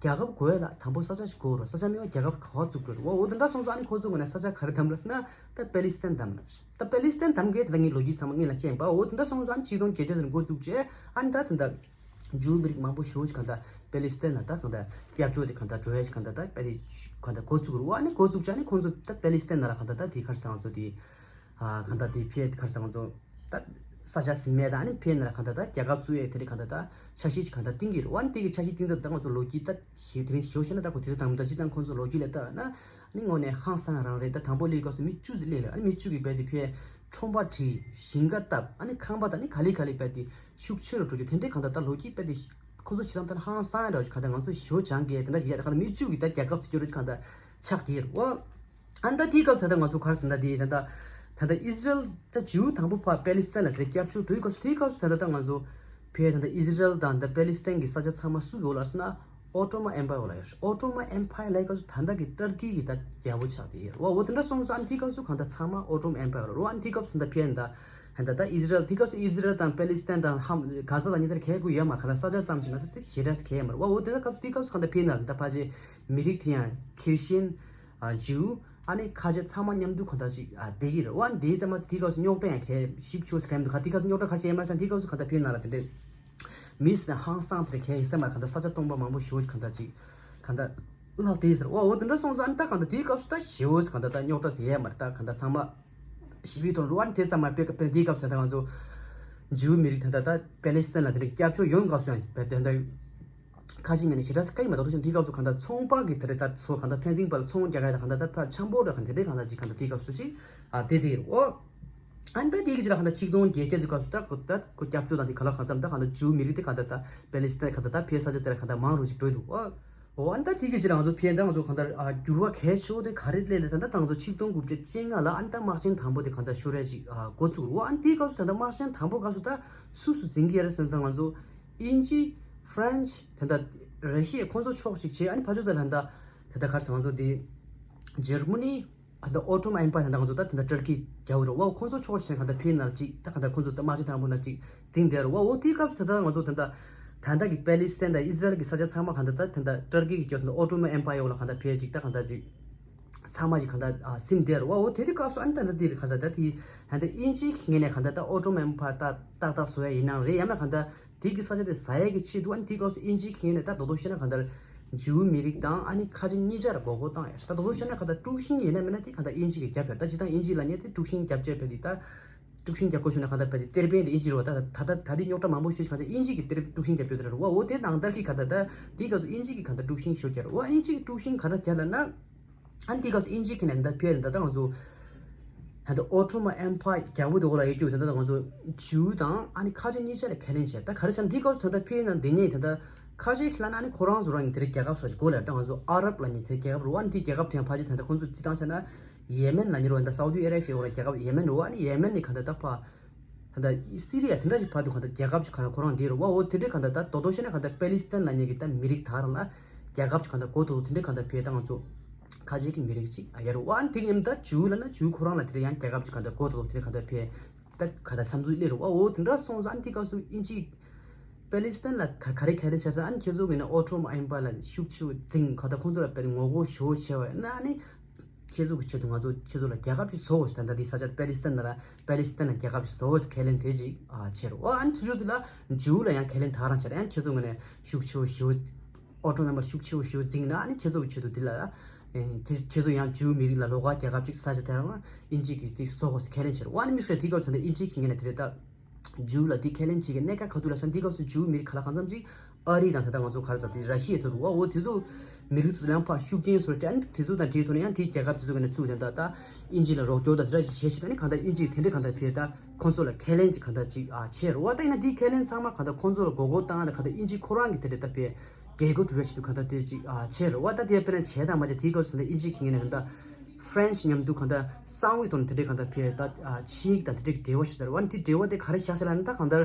ཁབ་དགོས་ཡ་ལ་དང་པོ་ས་ཆ་ཞིག་དགོས་རེད་བ། ས་ཆ་མེད་པ་རྒྱལ་ཁབ་ག་པར་བཙུགས་འགྲོ་རེད་བ། འོ་དེ་འདྲ་སོང་ཙང་ཨ་ནི་ཁོང་ཚོ་ངོས་ནས་ས་ཆ་ག་རེ་བདམས་རེད་ཟེར་ན། ད་པེ་ལི་སི་ཐན་བདམས་རེད། ད་པེ་ལི་སི་ཐན་བདམས་མཁན་དེ་ད་ངས་ལོ་རྒྱུས་ཚང་མ་སྔོན་ལ་བཤད་པ། འོ་དེ་འདྲ་སོང་ཙང་ཆིག་སྟོང་བརྒྱད་བརྒྱ་ཙམ་འགོ་བཙུགས་བྱས། ཨ་ནི་ད་ད་ད་ཇིའུ་མི་རིགས་མང་པོ་ཞེ་པོ་ཅིག་གང་ལྟར་པེ་ལི་སི་ཐན་ལ་ད་གང་ལྟར་སྐྱབས་བཅོལ་དེ་གང་ལྟར་འགྲོ་ཡ་ཅིག་གང་ལྟར་ད་པེ་ལི་གང་ལྟར་འགོ་བཙུགས་རུ་བ། ཨ་ནི་འགོ་བཙུགས་བྱས་ཨ་ནི་ཁོང་ཚོ་ད་པེ་ལི་སི་ཐན་ནང་ལ་གང་ལྟར་ད་དེ་ག་རེ་ཟེར་ང་ཚོ་དེ་ཨ་གང་ལྟར་དེ་ཕེབས་ག་རེ་ཟེར་ང་ཚོ་ད་ས་ཆ་ཟིན་མེད་ད། ཨ་ནི་ཕེབས་ནང་ལ་གང་ལྟར་ད་རྒྱལ་ཁབ་བཙུགས་ཡ་དེ་རིང་གང་ལྟར་ད་འཆར་གཞི་ཅིག་གང་ལྟར་བཏིང་གི་རུ་བ། ཨ་ནི་དེ་གི་འཆར་གཞི་བཏིང་ད་ད་ང་ཚོ་ལོ་རྒྱུས་ད་ཞེ་དེ་རིང་ཞེ་པོ་བཤད་ན་ད་ཁོ་དེ་ཚོ་དང་མི་ད་སྤྱིར་བཏང་ཁོང་ཚོ་ལོ་རྒྱུས་ལ་ལྟ་ན། ཨ་ནི་དངོས་གནས་ཧང་སང་རང་རེད། ད་དང་པོ་སླེབས་སྐབས་སུ་མི་བཅུ་ཙམ་སླེབས་རེད། ཨ་ནི་མི་བཅུ་གིས་རྦད་དེ་ཕར་ཁྲོམ་པ་བྲིས། ཞིང་ཁ་བཏབ། ཨ་ནི་ཁང་པ་དང་ཨ་ནི་ག་ལེ་ག་ལེ་རྦད་དེ་ཤུགས་ཆེ་རུ་འགྲོ་རྒྱུ་དེ་འདྲའི་གང་ལྟར་ད་ལོ་རྒྱུས་རྦད་དེ་ཁོ་ཚོ་བྱེད་སྟངས་ལྟར་ཧང་སང་ཡ་འདྲ་བོ་ཞིག་གང་ལྟར་ང་ཚོ་ཞེ་པོ་སྦྱང་དགོས་དེ་འདྲ་ཞིག་ཡ། ད་གང་ལྟར་མི་བཅུ་གིས་ད་རྒྱལ་ཁབ་བཙུགས་རྒྱུ་རེད། གང་ལྟར་ཆགས་བསྡད་རེད་བ། ཨ་ནི་ད་དེའི་སྐབས་ད་ལྟ་ང་ཚོ་ག་རེ་ཟེར་ན་དེ་ད་ལྟ་ད་ལྟ་ཨི་ཟི་རལ་ད་ཇིའུ་དང་པོ་ཕར་པེ་ལི་སི་ཐན་ལ་དེ་སྐྱབས་བཅོལ་འགྲོ་ཡི་སྐབས་སུ། དེའི་སྐབས་སུ་ད་ལྟ་ད་ང་ཚོ་ཕར་ད་ལྟ་ཨི་ཟི་རལ་དང་ད་པེ་ལི་སི་ཐན་གྱི་ས་ཆ་ཚང་མ་སུ་གི་འོག་ལ་སོང་ན། ཨོ་ཏོ་མན་ཨེམ་པ་ཡར་ལ་ཡོད། ཨོ་ཏོ་མན་ཨེམ་པ་ཡར་ལ་ཡོད་སྐབས་སུ་ད་ལྟ་གི་ཏུར་ཀི་གི་ད་རྒྱལ་པོ་ཆགས་བསྡད་ཡོད། འོ་འོ་དེ་འདྲ་སོང་ཙང་ཨ་ནི་དེའི་སྐབས་སུ་གང་ལྟར་ཚང་མ་ཨོ་ཏོ་མན་ཨེམ་པ་ཡར་ལ་རོ། ཨ་ནི་དེའི་སྐབས་སུ་ད་ཕར་ད་ཧན་ད་ད་ཨི་ཟི་རལ་དེའི་སྐབས་སུ་ཨི་ཟི་རལ་དང་པེ་ལི་སི་ཐན་དང་ཧམ་གྷ་ཟ་ལ་ཉེ་དར་གལ་དགོས་ཡོད་མ། གང་ལྟར་ས་ཆ་ཙམ་ཞིག་མ་གཏོགས་དེ་ཞེ་དྲག་གལ་ཡོད་མ་རེད་བ། འོ་དེ་འདྲ་སྐབས་སུ་དེའི་སྐབས་སུ་གང་ལྟར་ཕར་ན་ད་ཕལ་ཆེར་མི་རིགས་དེ་ཡང་ཁེར་ཤན་ཨ་ཇིའུ་ཨ་ནི་ཁ་ཆེ་ཚང་མ་མཉམ་དུ་གང་ལྟར་ཅིག་ཨ་བསྡད་ཀྱི་རེད་བ། ཨ་ནི་དེའི་ཙམ་པ་དེའི་སྐབས་སུ་རྙོག་དྲ་ཡང་གལ་ཞིབ་ཆོག་ཟེར་ག་ཡིན་འདུག་ག་དེའི་སྐབས་སུ་རྙོག་དྲ་ག་ཅི་ཡོད་མ་རེད་ཟེར་ན། དེའི་སྐབས་སུ་གང་ལྟར་ཕར་ན་ལ་དེ་འདྲའི། མི་ཧང་སང་དེ་གས་ཡིན་ས་མ་རེད། གང་ལྟར་ས་ཆ་སྟོང་པ་མང་པོ་ཞེ་པོ་ཞིག་གང་ལྟར་ཅིག་གང་ལྟར་བརླག་དེ་ཟེར། འོ་འོ་དེ་འདྲ་སོང་ཙང་ཨ་ནི་ད་གང་ལྟར་དེའི་སྐབས་སུ་ད་ཞེ་པོ་ཞིག་གང་ལྟར་ད་རྙོག་དྲ་ཟེར་ཡས་མ་རེད། ད་གང་ལྟར་ཚང་མ་ཞི་བའི་ཐོག་རུ། ཨ་ནི་དེ་ཙམ་མ་དཔེ་དཔེ་དེའི་སྐབས་སུ་ད་ང་ཚོ་ཇིའུ་མི་རིགས་ད་ལྟ་ད་པེ་ལི་སི་ཐན་ལ་དེ་འདྲ་སྐྱབས་བཅོལ་ཡོང་སྐབས་སུ་ཡང་དཔེ་དེ་འདྲ་ ཁ་ཅིག་ངོས་ནས་ཞེ་དྲག་སྐད་ཡིག་མ་གཏོགས་ཤིང་དེའི་སྐབས་སུ་གང་ལྟར་ཚོང་པ་གི་དེ་རེད་ད་ཚོ་གང་ལྟར་ཕན་ཚུན་བར་ལ་ཚོང་རྒྱག་ཡ་ད་གང་ལྟར་ད་ཕར་འཆམ་པོ་འདྲ་གང་དེ་འདྲའི་གང་ལྟར་ཅིག་གང་ལྟར་དེའི་སྐབས་སུ་ཅིག་ཨ་དེ་དེ་རེད་འོ། ཨ་ནི་ད་དེའི་གི་ཅི་ལ་གང་ལྟར་ཆིག་སྟོང་བརྒྱད་བརྒྱ་ཅིག་སྐབས་སུ་ད་གོ་ད་གོ་སྐྱབས་བཅོལ་དང་དེ་ག་ལ་གང་འཚམ་ད་གང་ལྟར་ཇུའུ་མི་རིགས་དེ་གང་ལྟར་ད་པེ་ལི་སི་ཐན་གང་ལྟར་ད་ཕའི་ས་ཆ་དེ་ལ་གང་ལྟར་མང་རུ་ཅིག་འགྲོ་འདུག་འོ། འོ་ཨ་ནི་ད་དེའི་གི་ཅི་ལ་ང་ཚོ་ཕའི་ད་ང་ཚོ་གང་ལྟར་ཨ་འགྱུར་བ་གལ་ཆེ་བོ་དེ་ག་རེ་སླེབས་ལ་ཟེར་ན་ད་ང་ཚོ་ཆིག་སྟོང་དགུ་བརྒྱ་བཅོ་ལྔ་ལ་ཨ་ནི་ད་དམག་ཆེན་དང་པོ་དེ་གང་ལྟར་ཤོར་ཡ་ཅིག་ཨ་འགོ་ཚུགས་རུ་འོ། ཨ་ནི་དེའི་སྐབས་སུ་ད་ལྟ་དམག་ཆེན་དང་པོ་སྐབས་སུ་ད་སུ་སུ་འཛིང་གི་ཡ་རེད་ཟེར་ན་ད་ང་ཚོ་དབྱིན་ཇི་ཧྥ་རན་ཆི་ད་ལྟ་ར་ཤི་ཡ་ཁོང་ཚོ་ཕྱོགས་གཅིག་བྱས། ཨ་ནི་ཕར་ཕྱོགས་ད་ལ་ད་ད་ལྟ་ག་རེ་ཟེར་ང་ཚོ་དེ་ཇར་མ་ནི། ད་ལྟ་ཨོ་ཊོ་མན་ཨེམ་པ་ཡར་ད་ང་ཚོ་ད་ད་ལྟ་ཏུར་ཀི་རྒྱལ་པོ་རེད་བ། ཁོང་ཚོ་ཕྱོགས་ཆེན་གང་ལྟར་ཕེ་ནར་ཅིག་ད་གང་ལྟར་ཁོང་ཚོ་ད་དམག་ཆེན་དང་པོ་ནར་ཅིག་འཛིང་བསྡད་རེད་བ། འོ་དེའི་སྐབས་སུ་ད་ལྟ་ང་ཚོ་ད་ལྟ་ད་ལྟ་གི་པེ་ལི་སི་ཐན་དང་ཨི་ཟི་རལ་གི་ས་ཆ་ཚང་མ་གང་ལྟར་ད་ད་ལྟ་ཏུར་ཀི་གི་སྐྱོབ་ད་ཨོ་ཊོ་མན་ཨེམ་པ་ཡར་འོག་ལ་གང་ལྟར་ཕེ་ཅིག་ད་གང་ལྟར་ཅིག་ཚང་མ་ཅིག་གང་ལྟར་ཨ་སིམ་བསྡད་རེད་བ། འོ་དེ་དུས་སྐབས་སུ་ཨ་ནི་ད་ལྟ་དེ་རེད་ག་ས་ད་དེ་ད་ལྟ་དབྱིན་ཇིའི་ངོས་ནས་གང་ལྟར་ད་ཨོ་ཊོ་མན་ཨེམ་པ་ད་ཏག་ཏག་བཟོ་ཡ་ཡིན་ནའང་རེད། ཡང་ན་གང་ལྟར་དེ་གི་ས་ཆ་དེ་ཟ་ཡས་ཀྱི་ཆེད་དུ་ཨ་ནི་དེའི་སྐབས་སུ་དབྱིན་ཇིའི་ཁེངས་ནས་ད་རྡོག་རྡོག་བཤད་ན་གང་ལྟར་ཇིའུ་མི་རིགས་དང་ཨ་ནི་ཁ་ཆེ་གཉིས་ཆར་མགོ་སྐོར་བཏང་ཡ་ད་རྡོག་རྡོག་བཤད་ན་གང་ལྟར་དཀྲུག་ཤིང་ཡིན་ན་མིན་ན་དེ་གང་ལྟར་དབྱིན་ཇི་གི་རྒྱབ་ཕྱོགས་ད་ཇི་ལྟར་དབྱིན་ཇི་ལབ་མཁན་དེ་དཀྲུག་ཤིང་རྒྱབ་ཆེད་ཕེབས་དེ་ད་དཀྲུག་ཤིང་རྒྱབ་དགོས་ཞུ་ན་གང་ལྟར་ཕེབས་དེ་གཏེར་དཔོན་དེ་དབྱིན་ཇི་རེད་བ། ད་ད་ད་ད་དེ་རྙོག་དྲ་མང་པོ་ཞིག་གང་ལྟར་དབྱིན་ཇི་གི་དེར་དཀྲུག་ཤིང་རྒྱབ་རྒྱུ་དེ་རེད་བ། འོ་དེ་ནང་ལྟར་གི་གང་ལྟར་ད་དེའི་སྐབས་སུ་དབྱིན་ཇི་གི་གང་ལྟར་དཀྲུག་ཤིང་ཤོར་རྒྱུ་རེད་བ། དབྱིན་ཇི་གི་དཀྲུག་ཤིང་གང་ལྟར་རྒྱབ་ལབ་ན། ཨ་ནི་དེའི་སྐབས་སུ་དབྱིན་ཇི་ཁེངས་ནས་ད་ལྟ་ཕེབས་ད་ལྟ་ང་ཚོ་ད་ལྟ་ཨོ་ཊོ་མན་ཨེམ་པ་ཡར་རྒྱལ་པོ་དེ་འོག་ལ་ཡོད་རྒྱུ་ད་ལྟ་ང་ཚོ་ཇིའུ་དང་ཨ་ནི་ཁ་ཆེ་གཉིས་ཆ་ལ་ཁས་ལེན་བྱས། ད་ག་རེ་བྱས་ན་དེའི་སྐབས་སུ་ད་ལྟ་ཕེབས་ན་དེ་ནས་ད་ལྟ་ཁ་ཆེ་ཁས་ལེན་ཨ་ནི་ཁོ་རང་ཚོ་རང་གི་དེ་རིང་རྒྱལ་ཁབ་སོགས་ཀྱི་སྒོ་ལ་ད་ང་ཚོ་ཨ་རབ་ལབ་མཁན་དེ་རྒྱལ་ཁབ་རེད་བ། ཨ་ནི་དེའི་རྒྱལ་ཁབ་དེ་ཡང་ཕལ་ཆེར་ད་ལྟ་ཁོང་ཚོ་རྩིས་སྟངས་བྱས་ན་ཡེ་མེན་ལབ་མཁན་རེད་བ། ད་སའུ་དི་ཨ་ར་བྷི་ཡའི་འོག་ལ་རྒྱལ་ཁབ་ཡེ་མེན་རེད་བ། ཨ་ནི་ཡེ་མེན་ནི་གང་ལྟར་ད་ཕ་ད་ལྟ་སི་རི་ཡ་དེ་འདྲ་ཞིག་བར་དུ་གང་ལྟར་རྒྱལ་ཁབ་ཅིག་གང་ལྟར་ཁོ་རང་འདི་རུ་བ། འོ་དེ་འདྲའི་གང་ལྟར་ད་རྡོག་རྡོག་བཤད་ན་གང་ལྟར་པེ་ལི་སི་ཐན་ལབ་མཁན་གྱི་ད་མི་རིགས་དག་རང་ལ་རྒྱལ་ཁབ་ཅིག་གང་ལྟར་གོ་ཐུབ་དེ་འདྲའི་གང་ལྟར་བས་ད་ང་ཚོ་ཁ་ཆེ་གི་མི་རིགས་ཅིག་ཨ་ཡ་རུ་བ། ཨ་ནི་དེ་གི་ཉིན་ད་ཇུའུ་ལབ་ན་ཇུའུ་ཁོ་རང་ལ་དེ་འདྲ་ཡང་རྒྱལ་ཁབ་ཅིག་གང་ལྟར་གོ་ཐུབ་དེ་འདྲའི་གང་ལྟར་བས་ད་གང་ལྟར་བསམ་ཚུལ་སླེབས་རུ་བ། འོ་དེ་འདྲ་སོང་ཙང་ཨ་ནི་དེ་སྐབས་སུ་དབྱིན་ཇི་པེ་ལི་སི་ཐན་ལ་ག་ག་རེ་ཁས་ལེན་བྱས་ཙང་ཨ་ནི་ཁྱེད་ཚོ་གི་ནི་ཨོ་ཊོ་མན་ཨེམ་པ་ཡར་ལ་ཤུགས་ཆེ་བོ་འཛིང་གང་ལྟར་ཁོང་ཚོ་ལ་དཔེ་ངོ་རྒོལ་ཞེ་བོ་བྱས་བ་ཡིན་ན་ཨ་ནི། ཁྱེད་ཚོ་གི་ཆེད་དུ་ང་ཚོ་ཁྱེད་ཚོ་ལ་རྒྱལ་ཁབ་ཅིག་བཟོ་དགོས་ཟེར། ད་ལྟ་འདི་ས་ཆ་པེ་ལི་སི་ཐན་ལ་པེ་ལི་སི་ཐན་ལ་རྒྱལ་ཁབ་ཅིག་བཟོ་དགོས་ཟེར་ཁས་ལེན་དེ་ཅིག་ཨ་བྱས་རོ། ཨ་ནི་དུས་ཚོད་དེ་ལ་ཇིའུ་ལ་ཡང་ཁས་ལེན་དེ་ག་རང་བྱས་རེད། ཨ་ནི་ཁྱེད་ཚོ་ངོས་ནས་ཤུགས་ཆེ་བོ་ཞེ་བོ་ཨོ་ཊོ་མན་པ་ཤུགས་ཆེ་བོ་ཞེ་བོ་འཛིང་ན་ཨ་ནི་ཁྱེད་ཚོ་གི་ཆེད་དུ་འདི་ལ་ཨེ་ཁྱེད་ཁྱེད་ཚོ་ཡང་ཇིའུ་མི་རིགས་ལ་ལོགས་ཀ་རྒྱལ་ཁབ་ཅིག་ས་ཆ་དེ་རང་ལ་དབྱིན་ཇི་གིས་དེ་བཟོ་དགོས་ཟེར་ཁས་ལེན་བྱས་རོ། ཨ་ནི་དམིགས་བསལ་དེའི་སྐབས་ཚོ་ནས་དབྱིན་ཇི་གི་ངོས་ནས་དེ་རེད་ད། ཇིའུ་ལ་དེ་ཁས་ལེན་བྱེད་མཁན་གནད་འགག་ག་དུས་ལ་སོང་དེའི་སྐབས་སུ་ཇིའུ་མི་རིགས་ག་ལ་གང་འཚམ་ཅིག་ཨ་རི་དང་ད་ལྟ་ང་ཚོ་ག་རེ་ཟེར་དེ་ར་ཤི་ཡའི་ཚོ་རུ་བ། འོ་དེ་ཚོ་མི་རིགས་ཚོ་ཡང་ཕར་ཤུགས་རྐྱེན་བཟོ་སྟེ་ཨ་ནི་དེ་ཚོ་དང་འབྲེལ་ཐོག་ནས་ཡང་དེའི་རྒྱལ་ཁབ་དེ་ཚོ་གི་ནས་ཚུར་དེ་ད་ལྟ་དབྱིན་ཇི་ལ་རོགས་སྐྱོར་དང་དེ་འདྲ་ཞིག་བྱེད་བྱེད་ད་ནི་གང་ལྟར་དབྱིན་ཇི་དེ་འདྲ་གང་ལྟར་བྱས་ད་ཁོང་ཚོ་ལ་ཁས་ལེན་ཅིག་གང་ལྟར་ཅིག་ཨ་བྱས་རེད་བ། ད་ཡིན་ན་དེའི་ཁས་ལེན་ཚང་མ་གང་ལྟར་ཁོང་ཚོ་ལ་མགོ་སྐོར་བཏང་ཨ་ད་གང་ལྟར་དབྱིན་ཇི་ཁོ་རང་གི་དེ་འདྲ་ད་བས་རྒྱལ་སྒོ་གྲུ་བའི་ཆེད་དུ་གང་ལྟར་དེ་ཅིག་ཨ་བྱས་རེད་བ། ད་དེ་དཔེར་ན་བྱས་དང་མ་བྱས་དེའི་སྐབས་སུ་ད་དབྱིན་ཇི་གི་ངོས་ནས་གང་ལྟར་ཧྥ་རན་སི་མཉམ་དུ་གང་ལྟར་གསང་བའི་ཐོག་ནས་དེ་འདྲའི་གང་ལྟར་བས་ད་ཨ་ཆིངས་ཡིག་དང་དེ་འདྲའི་འབྲེལ་བ་ཞིག་ཟེར་བ་ནི་དེ་འབྲེལ་བ་དེ་ག་རེ་བཞག་ཟེར་ལབ་ན་ད་གང་ལྟར།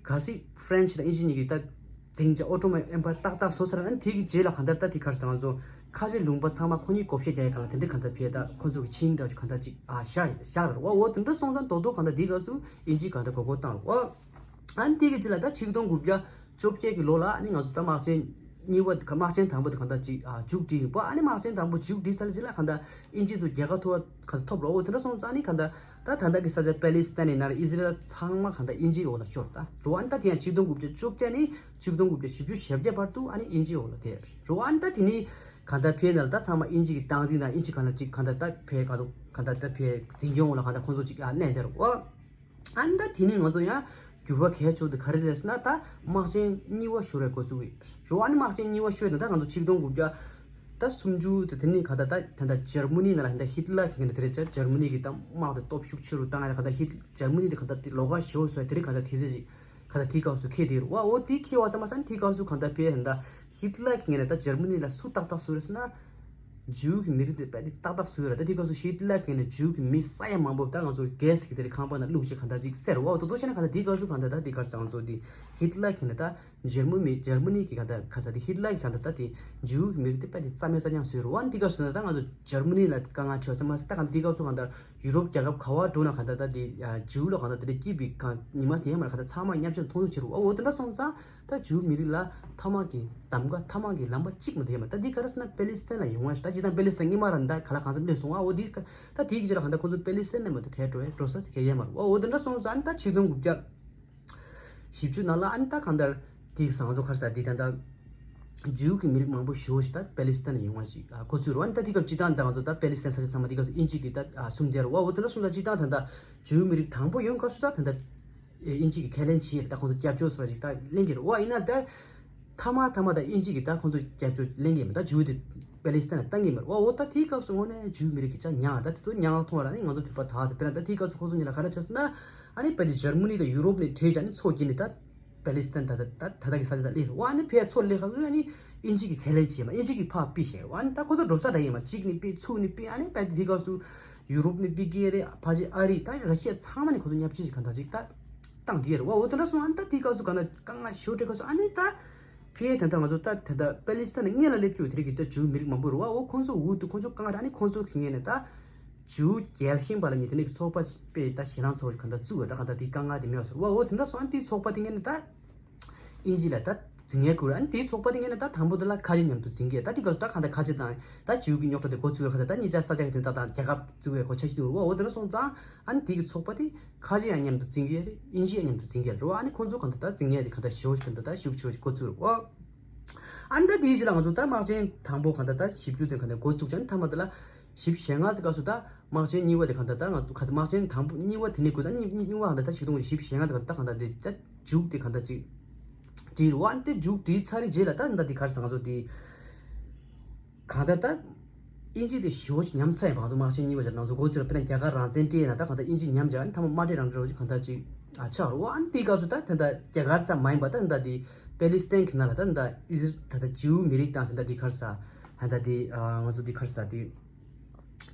གལ་སྲིད་ཧྥ་རན་སི་དང་དབྱིན་ཇི་གཉིས་ཀྱིས་ད་འཛིང་བྱས་ཨོ་ཊོ་མན་ཨེམ་པ་ཡར་ཏག་ཏག་བཟོ་ཚར་ན་དེ་གི་རྗེས་ལ་གང་ལྟར་ད་དེ་ག་རེ་ཟེར་ང་ཚོ་ཁ་ཆེ་ལུང་པ་ཚང་མ་ཁོ་གཉིས་བགོ་བཤའ་རྒྱག་ཡ་གང་ལ་དེ་འདྲའི་གང་ལྟར་བས་ད་ཁོ་ཚོ་གི་ཆིངས་འདྲ་ཅིག་གང་ལྟར་ཅིག་ཨ་བཞག་བཞག་རེད་བ། འོ་དེ་འདྲ་སོང་ཙང་རྡོག་རྡོག་གང་ལྟར་དེའི་སྐབས་སུ་དབྱིན་ཇིས་གང་ལྟར་མགོ་སྐོར་བཏང་རེད་བ། ཨ་ནི་དེ་གི་རྗེས་ལ་ད་ཆིག་སྟོང་དགུ་བརྒྱ་བཅོ་བརྒྱད་ཀྱི་ལོ་ལ་ཨ་ནི་ང་ཚོ་ད་དམག་ཆེན་གཉིས་པ་དེ་དམག་ཆེན་དང་པོ་དེ་གང་ལྟར་ཅིག་ཨ་མཇུག་སྒྲིལ་ཡིན་པ། ཨ་ནི་དམག་ཆེན་དང་པོ་མཇུག་སྒྲིལ་ཚར་རྗེས་ལ་གང་ལྟར་དབྱིན་ཇི་ཚོ་རྒྱལ་ཁ་ཐོབ་པ་གང་ལྟར་ཐོབ་རོགས། འོ་དེ་འདྲ་སོང་ཙང་ཨ་ནི་གང་ལྟར་ད་ད་ལྟ་གི་ས་ཆ་པེ་ལི་སི་ཐན་ཡིན་ན་རེད་ཨི་ཟི་རལ་ཚང་མ་གང་ལྟར་དབྱིན་ཇིའི་འོག་ལ་ཤོར་ད་རོ། ཨ་ནི་ད་དེ་ཡང་ཆིག་སྟོང་དགུ་བརྒྱ་བཅོ་བརྒྱད་ནས་ཆིག་སྟོང་དགུ་བརྒྱ་བཞི་བཅུ་ཞེ་བརྒྱད་བར་དུ་ཨ་ནི་དབྱིན་ཇིའི་འོག་ལ་དེ་རོ། ཨ་ནི་ད་དེ་ནི་གང་ལྟར་ཕེ་ནར་ད་ཚང་མ་དབྱིན་ཇི་གི་སྟངས་འཛིན་དང་དབྱིན་ཇི་གང་ལ་ཅིག་གང་ལྟར་ད་ཕེ་ག་རུ་གང་ལྟར་ད་ཕེ་འཛིན་སྐྱོང་འོག་ལ་གང་ལྟར་ཁོང་ཚོ་ཅིག་ཨ་གནས་དེ་རོ། ཨ་ནི་ད་དེ་ནས་ང་ཚོ་ཡང་འགྱུར་བ་གལ་ཆེ་བོ་དེ་ག་རེ་རེད་ཟེར་ན་ད་དམག་ཆེན་གཉིས་པ་ཤོར་བའི་འགོ་བཙུགས་ཡོད་རེད་བ། ཨ་ནི་དམག་ཆེན་གཉིས་པ་ཤོར་ཡོད་ན་ད་ང་ཚོ་ཆིག་སྟོང་དགུ་བརྒྱ་ད་སུམ་ཅུ་དེ་དེ་ནས་ག་ད་ད་ད་ད་འཇར་མ་ནི་ནང་ལ་ད་ཧིད་ལར་གི་ངོས་ནས་དེ་རེད་ཅག་འཇར་མ་ནི་གི་ད་དམག་དེ་སྟོབས་ཤུགས་ཆེ་རུ་བཏང་ཡ་ད་ག་ད་ཧིད་འཇར་མ་ནི་དེ་ག་ད་དེ་ལོགས་ཀ་ཤོར་སོང་ཡ་དེ་རེད་ག་ད་དེ་ཚེ་ཅིག་ག་ད་དེའི་སྐབས་སུ་ཁེལ་དེ་རེད་བ། འོ་དེ་ཁེལ་བ་ཙམ་མ་ཟད་དེའི་སྐབས་སུ་ག་ད་ཕེ་ད་ཧིད་ལར་གི་ངོས་ནས་ད་འཇར་མ་ནི་ལ་སུ་ཏག་ཏག་སུ་རེད་ཟེར་ན། ཇིའུ་གི་མི་རིགས་དེ་དཔེ་དེ་ཏག་ཏག་བཟོས་ཡོད་རེད། ད་དེ་སྐབས་སུ་ཧིད་ལར་གྱི་ནས་ཇིའུ་གི་མི་ས་ཡ་མང་པོ་ད་ང་ཚོ་གེ་སི་གི་དེ་རིང་ཁང་པ་ནང་བླུགས་བྱས་གང་ལྟར་ཅིག་ཟེར་བ། འོ་དོ་ཚོ་བཤད་ན་གང་ལྟར་དེའི་སྐབས་སུ་གང་ལྟར་ད་དེ་གར་ས་ང་ཚོ་དེ་ཧིད་ལར་གྱི་ནས་ད་འཇར་མ་མི་འཇར་མ་ནི་གི་གང་ལྟར་ག་ས་དེ་ཧིད་ལར་གྱི་གང་ལྟར་ད་དེ་ཇིའུ་གི་མི་རིགས་དེ་དཔེ་དེ་རྩ་མེད་རྩ་རྐྱང་བཟོས་ཡོད་རེད་བ། ཨ་ནི་དེ་སྐབས་སུ་ན་ད་ང་ཚོ་འཇར་མ་ནི་ལ་དཀའ་ངལ་འཕྲད་ཙམ་མ་ཟད་ད་གང་ལྟར་དེའི་སྐབས་སུ་གང་ལྟར་ཡུ་རོབ་རྒྱལ་ཁབ་ག་བར་འགྲོ་ན་གང་ལྟར་ད་དེ་ཇིའུ་ལ་གང་ལྟར་དེ་འདྲ་སྐྱིད་པའི་གང་ཉི་མ་ཟིན་ཡ་མ་རེད། གང་ལྟར་ཚང་མ་བརྙས་བཅོས་མཐོང་ཐུབ་བྱེད་རེད་བ། འོ་དེ་འདྲ་སོང་ཙང་། ད་ཇིའུ་མི་རིགས་ལ་ཐ་མག་གི་གདམ་ག་ཐ་མག་གི་ལམ་པ་གཅིག་མ་གཏོགས་ཡོད་མ་རེད། ད་འདི་ག་རེ་ཟེར་ན་པེ་ལི་སི་ཐན་ལ་ཡོང་བ་ཞིག་ད་ཇི་ལྟར་པེ་ལི་སི་ཐན་སྔོན་མ་རང་ད་ག་ལ་གང་འཚམ་སླེབས་སོང་ཨ། འོ་འདི་ད་དེའི་གི་ཆེད་ལ་གང་ལྟར་ཁོང་ཚོ་པེ་ལི་སི་ཐན་ནས་མ་གཏོགས་ག་འགྲོ་ཡ་འགྲོ་ས་ཞིག་ག་ཡོད་མ་རེད། འོ་འོ་དེ་འདྲ་སོང་ཙང་ཨ་ནི་ད་ཆིག་སྟོང་དགུ་བརྒྱ་བཞི་བཅུ་ནང་ལ་ཨ་ནི་ད་གང་ལྟར་དེ་ས་ང་ཚོ་ག་རེ་ཟེར་འདི་ད་ད་ཇིའུ་གི་མི་རིགས་མང་པོ་ཞེ་པོ་ཞིག་ད་པེ་ལི་སི་ཐན་ནས་ཡོང་བ་ཞིག་ཨ་གོ་ཚུལ་རེད། ཨ་ནི་ད་དེ་སྐབས་སྤྱི་བཏང་ད་ང་ཚོ་ད་པེ་ལི་སི་ཐན་ས་ཆ་ཚང་མ་དེ་སྐབས་སུ་དབྱིན་ཇི་གི་ད་ཨ་སུམ་དེ་རེད་བ། འོ་དེ་འདྲ་སོང་ཙང་སྤྱི་བཏང་ད་ད་ཇིའུ་མི་རིགས་དང་པོ་ཡོང་སྐབས་སུ་ད་ད་ད། དབྱིན་ཇི་གིས་ཁས་ལེན་བྱས་ཡོད་རེད། ད་ཁོང་ཚོ་སྐྱབས་བཅོལ་སོགས་ཅིག་ད་ལེན་གྱི་རེད་བ། ཡིན་ན་ད་ ཐ་མ་ཐ་མ་ད་དབྱིན་ཇི་གིས་ད་ཁོང་ཚོ་རྒྱབ་སྐྱོར་ལེན་གྱི་མེད། ད་ཇུའུ་དེ་པེ་ལི་སི་ཐན་ལ་བཏང་གི་མེད། ཨོ་ཨོ་ད་དེའི་སྐབས་སུ་དངོས་གནས་ཇུའུ་མི་རིགས་ཀྱི་ཅག་མྱངས་ད་དེ་ཚོ་མྱངས་མཐོང་བ་ར་ནི་ང་ཚོ་བོད་པ་དག་ཟེར། དཔེར་ན་ད་དེའི་སྐབས་སུ་ཁོང་ཚོ་གཉིས་ལ་ག་རེ་བྱས་སོང་ན། ཨ་ནི་དཔེ་དེ་འཇར་མ་ནི་དང་ཡུ་རོབ་ནས་གྲོས་བྱས་ནས་མཚོ་བརྒྱུད་ནས་ད་པེ་ལི་སི་ཐན་ད་ད་ད་ད་གི་ས་ཆ་ད་སླེབས་རེད། ཨ་ནི་ཕར་མཚོ་སླེབས་སྐབས་སུ་ཨ་ནི་དབྱིན་ཇི་གིས་ཁས་ལེན་བྱས་མ། དབྱིན་ཇི་གིས་ཕར་ཕུད་བཞག་རེད། ཨ་ནི་ད་ཁོ་ཚོ་འགྲོ་ས་ར་ཡིན་མ། གཅིག་ནས་ཕུད་ཚུར་ནས་ཕུད། ཨ་ནི་དཔེ་དེ་དེའི་སྐབས་སུ་ཡུ་རོབ་ནས་ཕུད་ཀྱི་རེད། ཕལ་ཆེར་ཨ་རི་ད་ར་ཤི་ཡ་ཚང་མ་ནས་ཁོ་ཚོ་བརྙས་བཅོས་ཤིག་གང་ལྟར་ཅིག་ད་བཏང་བསྡད་ཡོད་རེད། ཨོ་ཨོ་དེ་འདྲ་སོང་། ཨ་ནི་ད་དེའི་སྐབས་སུ་གང་ལྟར་དཀའ་ངལ་ཞེ་པོ་འཕྲད་སྐབས་སུ་ཨ་ནི་ད་ཕར་ད་ལྟ་ང་ཚོ་ད་ད་ལྟ་པེ་ལི་སི་ཐན་ནས་སྔོན་ལ་སླེབས་རྒྱུ་དེ་རིགས་ཀྱི་ད་ཇུའུ་མི་རིགས་མང་པོ་རེད་པ། འོ་ཁོང་ཚོ་འོག་ཏུ་ཁོང་ཚོ་གང་ར་ནི་ཁོང་ཚོ་གི་ངོས་ནས་ད་ཇུའུ་རྒྱལ་ཞེན་པ་ལབ་མཁན་དེ་འདྲའི་ཚོགས་པ་དཔེ་ད་ཞེད་སྣང་ཚ་པོ་ཞིག་གང་ལྟར་བཙུགས་པ། ད་གང་ལྟར་དེ་དཀའ་ངལ་དེ་མེད་པ་བཟོ་རེད་པ། འོ་དེ་འདྲ་སོང་། ཨ་ནི་དེའི་ཚོགས་པ་དེ་ངོས་ནས་ད་དབྱིན་ཇི་ལ་ད་འཛིང་ཡས་དགོས་རེད། ཨ་ནི་དེའི་ཚོགས་པ་དེ་ངོས་ནས་ད་དང་པོ་དེ་ལ་ཁ་ཆེ་མཉམ་དུ་འཛིང་གི། ད་དེ་ག་ད་གང་ལྟར་ཁ་ཆེ་དང་ད་ཇུའུ་གི་རྙོག་དྲ་དེ་འགོ་ཚུགས་པའི་ཁ་ཆེ་ད་གཉིས་ཆ་ས་ཆ་གི་དེ་ད་དང་རྒྱལ་ཁབ་བཙུགས་པའི་གོ་ཆ་ཞིག་འདུག་རེད་པ། འོ་དེ་འདྲ་སོང་ཙང་ཨ་ནི་དེ་གི་ཚོགས་པ་དེ་ཁ་ཆེ་ཡང་མཉམ་དུ་འཛིང་གི་རེད། དབྱིན་ཇི་ཡང་མཉམ་དུ་འཛིང་གི་རེད་པ། ཨ་ནི་ཁོང་ཚོ་གང་ལྟར་ད་འཛིང་ཡས་དེ་གང་ལྟར་ཞེ་པོ་ཞིག་གང་ལྟར་ད་ཤུགས་ཆེ་བོ་ཞིག་འགོ་ཚུགས་རེད་པ། ཨ་ནི་ད་དེའི་རྗེས་ལ་ང་ཚོ་ད་དམག་ཆེན་དང་པོ་གང་ལྟར་ད་བཞི་བཅུ་དེ་གང་ལྟར་འགོ་བཙུགས་བྱས་ནས་མཐའ་མ་དེ་ལ་བཞི་བཅུ་ཞེ་ལྔ་ཟེར་སྐབས་སུ་ད་དམག་ཆེན་གཉིས་པ་དེ་གང་ལྟར་ད་ང་ཚོ་ག་ཚོད་དམག་ཆེན་དང་པོ་གཉིས་པ་དེ་ནས་འགོ་ད་གཉིས་གཉིས་པ་གང་ལྟར་ད་ཆིག་སྟོང་བཞི་བཅུ་ཞེ་ལྔ་དེ་གང་ལྟར་ད་གང་ལྟར་དེ་ད་མཇུག་དེ་གང་ལྟར་ཅིག་བསྒྲིལ་རེད་པ། ཨ་ནི་དེ་མཇུག་བསྒྲིལ་ཚར་རེད། རྗེས་ལ་ད་ད་དེ་ག་རེ་ཟེར་ང་ཚོ་དེ་གང་ལྟར་ད་དབྱིན་ཇི་དེ་ཞེ་པོ་ཞིག་ཉམས་ཚར་ཡིན་པ། ང་ཚོ་དམག་ཆེན་གཉིས་པ་བྱས་ང་ཚོ་འགོ་ཚུགས་ལ་དཔེར་ན་རྒྱ་གར་རང་བཙན་སྤྲད་ན་ད་གང་ལྟར་དབྱིན་ཇི་ཉམས་བྱས་ཨ་ནི་མཐའ་མ་དམག་འཁྲུག་རང་འཁྲུག་རེད་པ་ཅིག་གང་ལྟར་ཅིག་ཨ་ཆགས་རེད་པ། ཨ་ནི་དེའི་སྐབས་སུ་ད་ད་ལྟ་རྒྱ་གར་ཙམ་མ་ཡིན་པ་ད་ད་ལྟ་དེ་པེ་ལི་སི་ཐན་གྱི་ནང་ལ་ད་ད་ལྟ་ཨི་ཟི་ད་ལྟ་ཇིའུ་མི་རིགས་དང་ད་ལྟ་དེ་ག་རེ་ཟེར་ད་ལྟ་དེ་ང་ཚོ་དེ་ག་རེ་ཟེར་དེ་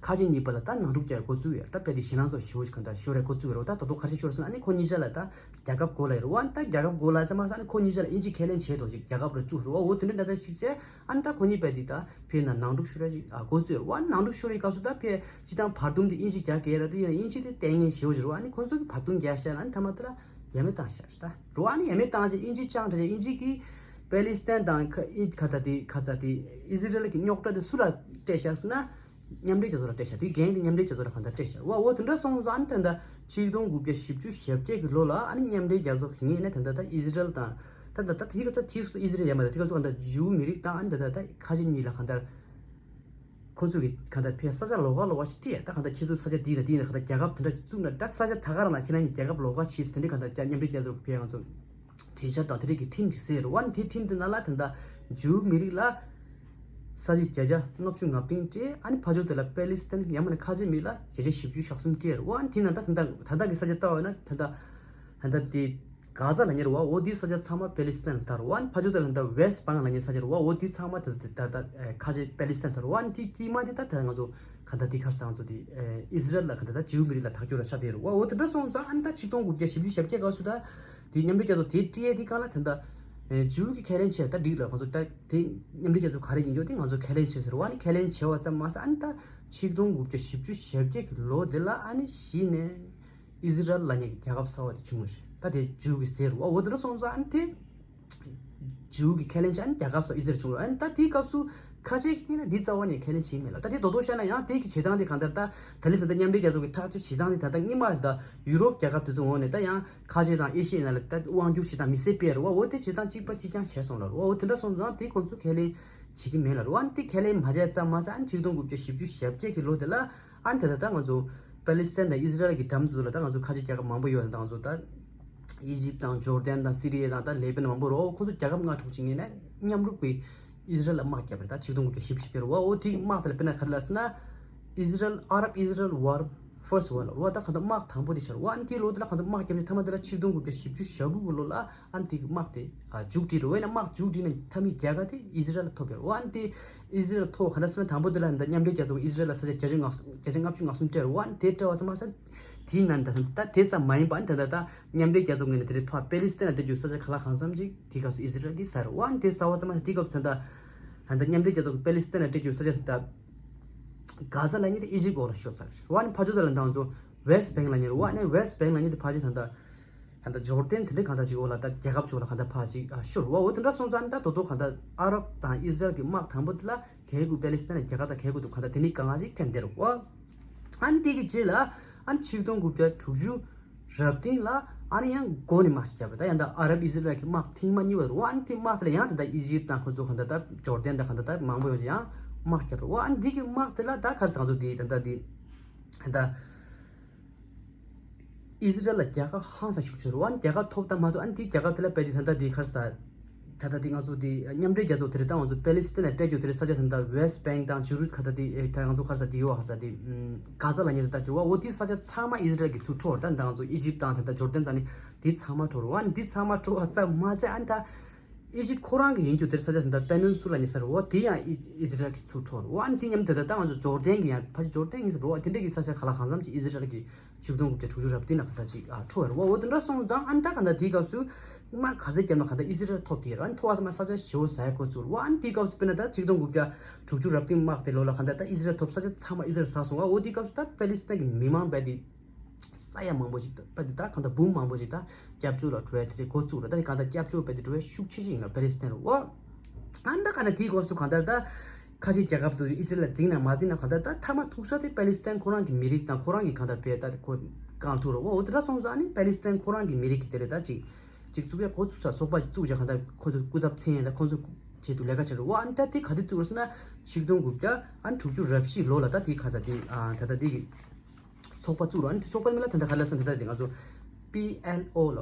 ཁ་ཆེ་གཉིས་པ་ལ་ད་ནང་འཁྲུག་རྒྱག་འགོ་བཙུགས་ཡོད། ད་དཔེ་དེ་ཞེད་སྣང་ཚ་པོ་ཞེ་པོ་ཞིག་གང་ལྟར་ཤོར་རེད། འགོ་བཙུགས་ཡོད་རེད་པ། ད་ད་དུང་ག་རེ་ཞིག་ཤོར་སོང་ཨ་ནི་ཁོ་གཉིས་ཆ་ལ་ད་རྒྱལ་ཁབ་སྒོ་ལ་ཡོད་རེད་པ། ཨ་ནི་ད་རྒྱལ་ཁབ་སྒོ་ལ་ཙམ་མ་ཟད་ཨ་ནི་ཁོ་གཉིས་ཆ་ལ་དབྱིན་ཇི་ཁས་ལེན་བྱས་ཐོག་ཅིག་རྒྱལ་ཁབ་རེ་བཙུགས་རེད་པ། འོ་དེ་འདྲ་འདྲ་ཞིག་བྱས་ཨ་ནི་ད་ཁོ་གཉིས་དཔེ་དེ་ད་ཕར་ནང་འཁྲུག་ཤོར་ར་ཞིག་ཨ་འགོ་བཙུགས་ཡོད་རེད་པ། ཨ་ནི་ནང་འཁྲུག་ཤོར་བའི་སྐབས་སུ་ད་ཕར་སྤྱིར་བཏང་བར་འདུམ་དེ་དབྱིན་ཇི་རྒྱག་གི་ཡོད་རེད། ད་ཡིན་ན་དབྱིན་ཇི་དེ་ལྟས་ངན་ཞེ་པོ་ཞིག་རེད་པ། ཨ་ནི་ཁོ་ཚོ་གིས་བར་འདུམ་རྒྱག་བཞག་ན་ཨ་ནི་མཐའ་མ་དེ་ལ་ཡ་མེད་བཏང་བཞག་རེད། ད་རེད་པ། ཨ་ནི་ཡ་མེད་བཏང་བྱས་དབྱིན་ཇི་ཅང་འདྲ་བྱས་དབྱིན་ཇི་གིས་པེ་ལི་སི་ཐན་དང་ཁ་ཨི་ཁ་ད་དེ་ཁ་ཚ་དེ་ཨི་ཟི་རལ་གྱི་རྙོག་དྲ་དེ་སུ་ལ་སྤྲད་བཞག་ཟེར་ན། མཉམ་འབྲེལ་རྒྱལ་ཚོགས་ལ་སྤྲད་བཞག་དེའི་འགན་དེ་མཉམ་འབྲེལ་རྒྱལ་ཚོགས་ལ་གང་ལྟར་སྤྲད་བཞག་པ། འོ་དེ་འདྲ་སོང་ཙང་ཨ་ནི་ད་ལྟ་ཆིག་སྟོང་དགུ་བརྒྱ་བཞི་བཅུ་ཞེ་བརྒྱད་ཀྱི་ལོ་ལ་ཨ་ནི་མཉམ་འབྲེལ་རྒྱལ་ཚོགས་ཀྱི་ངོས་ནས་ད་ལྟ་ད་ཨི་ཟི་རལ་དང་ད་ལྟ་ད་དེའི་སྐབས་སུ་དེའི་སྐབས་སུ་ཨི་ཟི་རལ་ཡང་མ་རེད། དེའི་སྐབས་སུ་གང་ལྟར་ཇིའུ་མི་རིགས་དང་ཨ་ནི་ད་ལྟ་ད་ཁ་ཆེ་གཉིས་ལ་གང་ལྟར་ཁོ་ཚོ་གིས་གང་ལྟར་ཕར་ས་ཆ་ལོགས་ཀ་ལོགས་ཀ་ཞིག་སྤྲད། ད་གང་ལྟར་ཁྱེད་ཚོ་ས་ཆ་འདི་ལ་འདི་ལ་གང་ལྟར་རྒྱལ་ཁབ་དེ་འདྲ་ཞིག་བཙུགས་ན་ད་ས་ཆ་ད་ག་རང་ལ་ཁྱེད་རང་གཉིས་རྒྱལ་ཁབ་ལོགས་ཀ་བྱས་ཟེར་དེ་འདྲའི་གང་ལྟར་མཉམ་འབྲེལ་རྒྱལ་ཚོགས་ཀྱིས་ཕར་ང་ཚོ་གྲོས་འཆར་དང་དེ་འདྲའི་གི་ཁྲིམས་ཅིག་བཟོས་རེད་པ། ཨ་ནི་དེ་ཁྲིམས་དེ་ནང་ལ་ད་ལྟ་ཇིའུ་མི་རིགས་ལ་ས་ཆ་བརྒྱ་ཆ་ལྔ་བཅུ་ང་བདུན་སྤྲད། ཨ་ནི་ཕར་ཕྱོགས་དེ་ལ་པེ་ལི་སི་ཐན་ཡང་མིན་ན་ཁ་ཆེ་མི་ལ་བརྒྱ་ཆ་བཞི་བཅུ་ཞེ་གསུམ་སྤྲད་རེད་པ། ཨ་ནི་དེ་ནང་ད་ད་ལྟ་ད་ལྟ་གི་ས་ཆ་ལྟ་བ་ན་ད་ལྟ་ད་ལྟ་དེ་གྷ་ཟ་ལབ་མཁན་རེད་པ། འོ་དེའི་ས་ཆ་ཚང་མ་པེ་ལི་སི་ཐན་ལ་ད་རེད་པ། ཨ་ནི་ཕར་ཕྱོགས་དེ་ལ་ད་ཝེ་སི་ཊི་བྷེང་ལབ་མཁན་ས་ཆ་རེད་པ། འོ་དེ་ཚང་མ་ད་ད་ད་ད་ཁ་ཆེ་པེ་ལི་སི་ཐན་ལ་ད་རེད་པ། ཨ་ནི་དེ་དཀྱིལ་མ་དེ་ད་ད་ང་ཚོ་ག་ད་དེ་ག་རེ་ཟེར་ང་ཚོ་དེ་ཨི་ཟི་རལ་ལ་ག་ད་ད་ཇིའུ་མི་རིགས་ལ་ཐག་གཅོད་ར་ཆགས་བསྡད་རེད་པ། འོ་དེ་འདྲ་སོང་ཙང་ཨ་ནི་ད་ཆིག་སྟོང་དགུ་བརྒྱ་བཞི་བཅུ་ཞེ་བརྒྱད་སྐབས་སུ་ད་དེ་མཉམ་འབྲེལ་རྒྱལ་ཚོགས་དེ་སྤྲད་དེ་གང་ལ་ད་ད་ཇིའུ་གིས་ཁས་ལེན་བྱས་ད་འགྲིག་ལ་ང་ཚོ་ད་དེ་མཉམ་འབྲེལ་རྒྱལ་ཚོགས་ག་རེ་ཡིན་ཆོག་དེ་ང་ཚོ་ཁས་ལེན་བྱས་ཟེར་བ། ཨ་ནི་ཁས་ལེན་བྱས་པ་ཙམ་མ་ཟད་ཨ་ནི་ད་ཆིག་སྟོང་དགུ་བརྒྱ་བཞི་བཅུ་ཞེ་བརྒྱད་ཀྱི་ལོ་དེ་ལ་ཨ་ནི་གཞི་ནས་ཨི་ཟི་རལ་ལབ་མཁན་གྱི་རྒྱལ་ཁབ་གསར་པ་དེ་བྱུང་བ་རེད། ད་དེ་ཇིའུ་གིས་ཟེར་བ། འོ་དེ་འདྲ་སོང་ཙང་ཨ་ནི་དེ་ཇིའུ་གིས་ཁས་ལེན་བྱས་ཨ་ནི་རྒྱལ་ཁབ་གསར་པ་ཨི་ཟི་རལ་བྱུང་རེད། ཨ་ནི་ད་དེའི་སྐབས་སུ་ཁ་ཆེ་གིས་ན་འདི་རྩ་བ་ནས་ཁས་ལེན་བྱས་མེད་ལ། ད་དེ་རྡོག་རྡོག་བཤད་ན་ཡང་དེ་གི་བྱེད་སྟངས་དེ་གང་ལྟར་ད་ད་ལི་ད་ལྟ་མཉམ་འབྲེལ་རྒྱལ་ཚོགས་ཀྱི་ཐག་གཅོད་བྱེད་སྟངས་དེ་ད་ལྟ་སྔོན་མ་ད་ཡུ་རོབ་རྒྱལ་ཁབ་དེ་ཚོ་འོག་ནས་ད་ཡང་ཁ་ཆེ་དང་ཨེ་ཤི་ཡའི་ནང་ལ་ད་དབང་སྒྱུར་བྱེད་སྟངས་མི་སེར་སྤེལ་རེད་པ། འོ་དེ་བྱེད་སྟངས་གཅིག་པ་གཅིག་རྐྱང་བྱས་སོང་ལ་རེད་པ། འོ་དེ་འདྲ་སོང་ཙང་དེ་ཁོང་ཚོས་ཁས་ལེན་བྱེད་ཀྱི་མེད་ལ་རེད་པ། ཨ་ནི་དེ་ཁས་ལེན་མ་བྱས་ཙམ་མ་ཟད་ཨ་ནི་ཆིག་སྟོང་དགུ་བརྒྱ་བཞི་བཅུ་ཞེ་བརྒྱད་ཀྱི་ལོ་དེ་ལ་ཨ་ནི་ད་ལྟ་ད་ང་ཚོ་པེ་ལི་སི་ཐན་དང་ཨི་ཟི་རལ་གྱི་འགྲམ་ཚོ་ལ་ད་ང་ཚོ་ཁ་ཆེ་རྒྱལ་ཁབ་མང་པོ་ཡོད་ད་ང་ཚོ་ད་ཨི་ཇིབ་དང་ཇོར་དན་དང་སི་རི་ཡ་དང་ད་ལེ་བན་མང་པོ་རེད་པ། ཁོང་ཚོ་རྒྱལ་ཁབ་ལྔ་དྲུག་ཅིག་ངོས་ནས་མཉམ་རུབ་ཀྱིས་ཨི་ཟི་རལ་ལ་དམག་བརྒྱབ་པ་རེད། ད་ཆིག་སྟོང་དགུ་བརྒྱ་བཞི་བཅུ་ཞེ་བརྒྱད་རེད་པ། འོ་དེ་གི་དམག་དེ་ལ་དཔེར་ན་ག་རེ་ལབ་ཟེར་ན། ཨི་ཟི་རལ་ཨ་རབ་ཨི་ཟི་རལ་ཝར་ཕར་སི་ཊི་ཝར་ལབ་རེད་པ། ད་གང་ལྟར་དམག་དང་པོ་དེ་ཆགས་རེད་པ། ཨ་ནི་དེའི་ལོ་དེ་ལ་གང་ལྟར་དམག་བརྒྱབ་ནས་མཐའ་མ་དེ་ལ་ཆིག་སྟོང་དགུ་བརྒྱ་བཞི་བཅུ་ཞེ་དགུ་གི་ལོ་ལ་ཨ་ནི་དེ་གི་དམག་དེ་མཇུག་སྒྲིལ་རེད་པ། ཡིན་ན་དམག་མཇུག་སྒྲིལ་ན་མཐའ་མའི་རྒྱལ་ཁ་དེ་ཨི་ཟི་རལ་ལ་ཐོབ་ཡོད་རེད་པ། ཨ་ནི་དེ་ཨི་ཟི་རལ་ལ་ཐོབ་ག་འདྲ་ཟེར་ན་དང་པོ་དེ་ལ་ད་མཉམ་འབྲེལ་རྒྱལ་ཚོགས་ཀྱིས་ཨི་ཟི་རལ་ལ་ས་ཆ་བརྒྱ་ཆ་ལྔ་བརྒྱ་ཆ་ལྔ་བཅུ་ང་གསུམ་སྤྲད་རེད་པ། ཨ་ནི་དེ་སྤྲད་པ་ཙམ་མ་ཟད་དེའི་ནང་ད་ད་དེ་ཙམ་མ་ཡིན་པ་ཨ་ནི་ད་ད་ད་མཉམ་འབྲེལ་རྒྱལ་ཚོགས་ངོས་ནས་དེ་རིང་ཕར་པེ་ལི་སི་ཐན་ལ་སྤྲད་རྒྱུ་ས་ཆ་ག་ལ་གང་འཚམ་ཅིག་དེའི་སྐབས་སུ་ཨི་ཟི་རལ་གྱིས་ཟ་རེད་པ། ཨ་ནི་དེ་ཟ་བ་ཙམ་མ་ཟད་དེའི་སྐབས་སུ་ད་ད་ད་མཉམ་འབྲེལ་རྒྱལ་ཚོགས་ཀྱིས་པེ་ལི་སི་ཐན་ལ་སྤྲད་རྒྱུ་ས་ཆ་ད་གྷ་ཟ་ལབ་མཁན་དེ་ཨི་ཇིབ་འོག་ལ་ཤོར་ཚར་རེད་པ། ཨ་ནི་ཕར་ཕྱོགས་དེ་ལ་ད་ང་ཚོ་ཝེ་སི་ཊི་བེང་ལབ་མཁན་རེད་པ། ཨ་ནི་ཝེ་སི་ཊི་བེང་ལབ་མཁན་དེ་ཕལ་ཆེར་ད་ད་ད་ལྟ་ཇོར་དན་དེ་འདྲའི་གང་ལྟར་ཅིག་འོག་ལ་ད་རྒྱལ་ཁབ་ཕྱོགས་ལ་གང་ལྟར་ཕར་ཅིག་ཨ་ཤོར་བ། འོ་དེ་འདྲ་སོང་ཙང་ཨ་ནི་ད་དོ་དོ་གང་ལྟར་ཨ་རབ་དང་ཨི་ཟི་རལ་གྱི་དམག་དང་པོ་དེ་ལ་གལ་ཀུ་པེ་ལི་སི་ཐན་ལ་རྒྱལ་ཁབ་དང་གལ་ཀུ་དུ་གང་ལྟར་དེ་ནི་གང་ང་ཞིག་འཐེན་བསྡད་རེད་པ། ཨ་ནི་དེ་གི་རྗེས་ལ་ཨ་ནི་ཆིག་སྟོང་དགུ་བརྒྱ་དྲུག་ཅུ་རབ་བདུན་ལ་ཨ་ནི་ཡང་མགོ་ནས་དམག་ཞིག་བརྒྱབ་པ་རེད། ད་ཡང་ད་ཨ་རབ་ཨི་ཟི་རལ་གྱི་དམག་ཐེངས་མ་གཉིས་པ་རེད་པ། ཨ་ནི་དེ་དམག་དེ་ལ་ཡང་ད་ད་ཨི་ཇིབ་དང་ཁོ་ཚོ་གང་ལྟར་ད་ཇོར་དན་དང་གང་ལྟར་ད་མང་པོ་ཡོད་ཡང་དམག་བརྒྱབ་པ་རེད་པ། ཨ་ནི་དེ་གི་དམག་དེ་ལ་ད་ག་རེ་ཟེར་ང་ཚོ་དེ་ད་ད་དེ་ད། ཨི་ཟི་རལ་ལ་རྒྱལ་ཁ་ཧང་སང་ཤུགས་ཆེ་རུ། ཨ་ནི་རྒྱལ་ཁ་ཐོབ་དང་མ་ཐོབ། ཨ་ནི་དེའི་རྒྱལ་ཁ་དེ་ལ་དཔེ་དེ་ད་ལྟ་དེ་ག་རེ་ཟེར། ད་ལྟ་དེ་ང་ཚོ་དེ་མཉམ་འབྲེལ་རྒྱལ་ཚོགས་དེ་རེད། ད་ང་ཚོ་པེ་ལི་སི་ཐན་ལ་སྤྲད་རྒྱུ་དེ་རེད། ས་ཆ་དེ་ད་ཝེ་སི་ཊི་བེང་ཀི་དང་ཇུ་རུ་ཁ་ད་དེ་ད་ང་ཚོ་ཁར་ས་དེ་ཡོད་ཧར་ས་དེ་གྷ་ཟ་ལ་ཉེ་ད་ད་དེ་བ་འོ་དེ་ས་ཆ་ཚང་མ་ཨི་ཟི་རལ་གི་ཚུར་འཕྲོག་ད་ད་ང་ཚོ་ཨི་ཇིབ་དང་ད་ད་ཇོར་དན་ད་ནི་དེ་ཚང་མ་འཕྲོག་རོ་ཨ་ནི་དེ་ཚང་མ་འཕྲོག་ཨ་ཙམ་མ་ཟད་ཨ་ནི་ད་ཨི་ཇིབ་ཁོ་རང་གི་ཡིན་རྒྱུ་དེར་ས་ཆ་དེ་ད་པེ་ནན་སུ་ལ་ཉེ་ས་རོ་དེ་ཡང་ཨི་ཟི་རལ་གི་ཚུར་འཕྲོག་རོ་ཨ་ནི་དེ་མཉམ་དེ་ད་ད་ང་ཚོ་ཇོར་དན་གི་ཡང་ཕ་ཇོར་དན་ཡིན་ས་རོ་ཨ་དེ་འདྲ་གི་ས་ཆ་ག་ལ་གང་འཚམ་ཅིག་ཨི་ཟི་རལ་གི་ཆིག་སྟོང་དགུ་བརྒྱ་དྲུག་ཅུ་རེ་བདུན་ལ་ག་ད་ཅིག་ཨ་འཕྲོག་ཡོད་རེད་བ། འོ་དེ་འདྲ་སོང་ཙང་ཨ་ནི་ད་ག་ད་དེའི་སྐབས་སུ་མ་ག་ཚད་བརྒྱབ་ན་ག་ད་ཨི་ཟི་རལ་ཐོབ་དེ་ཡོད་རེད་བ། ཨ་ནི་ཐོབ་ཨ་ས་མ་ས་ཆ་ཞེ་བོ་ཟ་ཡ་འགོ་བཙུགས་རེད་བ། ཨ་ནི་དེའི་སྐབས་སུ་དཔེར་ན་ད་ཆིག་སྟོང་དགུ་བརྒྱ་དྲུག་ཅུ་རེ་བདུན་དམག་དེ་ལོ་ལ་ག་ད་ད་ཨི་ཟི་རལ་ཐོབ་ས་ཆ་ཚང་མ་ཨི་ཟི་རལ་ཟ་སོང་བ། འོ་དེའི་སྐབས་སུ་ད་པེ་ལི་སི་ཐན་གི་མི་མང་རྦད་དེ་ས་ཡ་མང་པོ་ཞིག་ད་རྦད་དེ་ད་ག་ད་འབུམ་མང་པོ་ཞིག་ད་སྐྱབས་བཅོལ་ལ་འགྲོ་ཡ་དེ་དེ་འགོ་བཙུགས་རེད། ད་དེ་ག་ད་སྐྱབས་བཅོལ་རྦད་དེ་འགྲོ་ཡ་ཤུགས་ཆེ་ཆེ་ཡིན་ལ་པེ་ལི་སི་ཐན་རེད་བ། ཨ་ནི་ད་ག་ནས་དེའི་སྐབས་སུ་གང་ལྟར་ད་ཁ་ཆེ་རྒྱལ་ཁབ་ཏུ་ཨི་ཟི་རལ་ལ་འཛིང་ན་མ་འཛིང་ན་གང་ལྟར་ད་མཐའ་མ་ཐུག་ས་དེ་པེ་ལི་སི་ཐན་ཁོ་རང་གི་མི་རིགས་དང་ཁོ་རང་གི་གང་ལྟར་བས་ད་ཁོ་རྐང་ཐུག་རོ་འོ་དེ་འདྲ་སོང་ཙང་ཨ་ནི་པེ་ལི་སི་ཐན་ཁོ་རང་གི་མི་རིགས་ཀྱི་དེ་རེད་ད་ཅིག་ཅིག་བཙུགས་ཡ་འགོ་བཙུགས་ས་ཚོགས་པ་བཙུགས་བྱ་གང་ལྟར་ཁོ་ཚོ་སྐུ་ཚབ་མཚན་ཡིན་ད་ཁོ་ཚོ་ཆེད་དུ་ལས་ཀ་བྱེད་རོ་འོ་ཨ་ནི་ད་དེ་ག་དེ་བཙུགས་རོ་ཟེར་ན་ཆིག་སྟོང་དགུ་བརྒྱ་ཨ་ནི་དྲུག་ཅུ་རེ་བཞི་ལོ་ལ་ད་དེ་ག་ཚ་དེ་ད་ད་དེ་གི་ཚོགས་པ་བཙུགས་རོ་ཨ་ནི་དེ་ཚོགས་པ་ནི་ལ་ད་ལྟ་ག་ལ་སོང་ད་ལྟ་དེ་ང་ཚོ་པི་ཨེལ་ཨོ་ལ།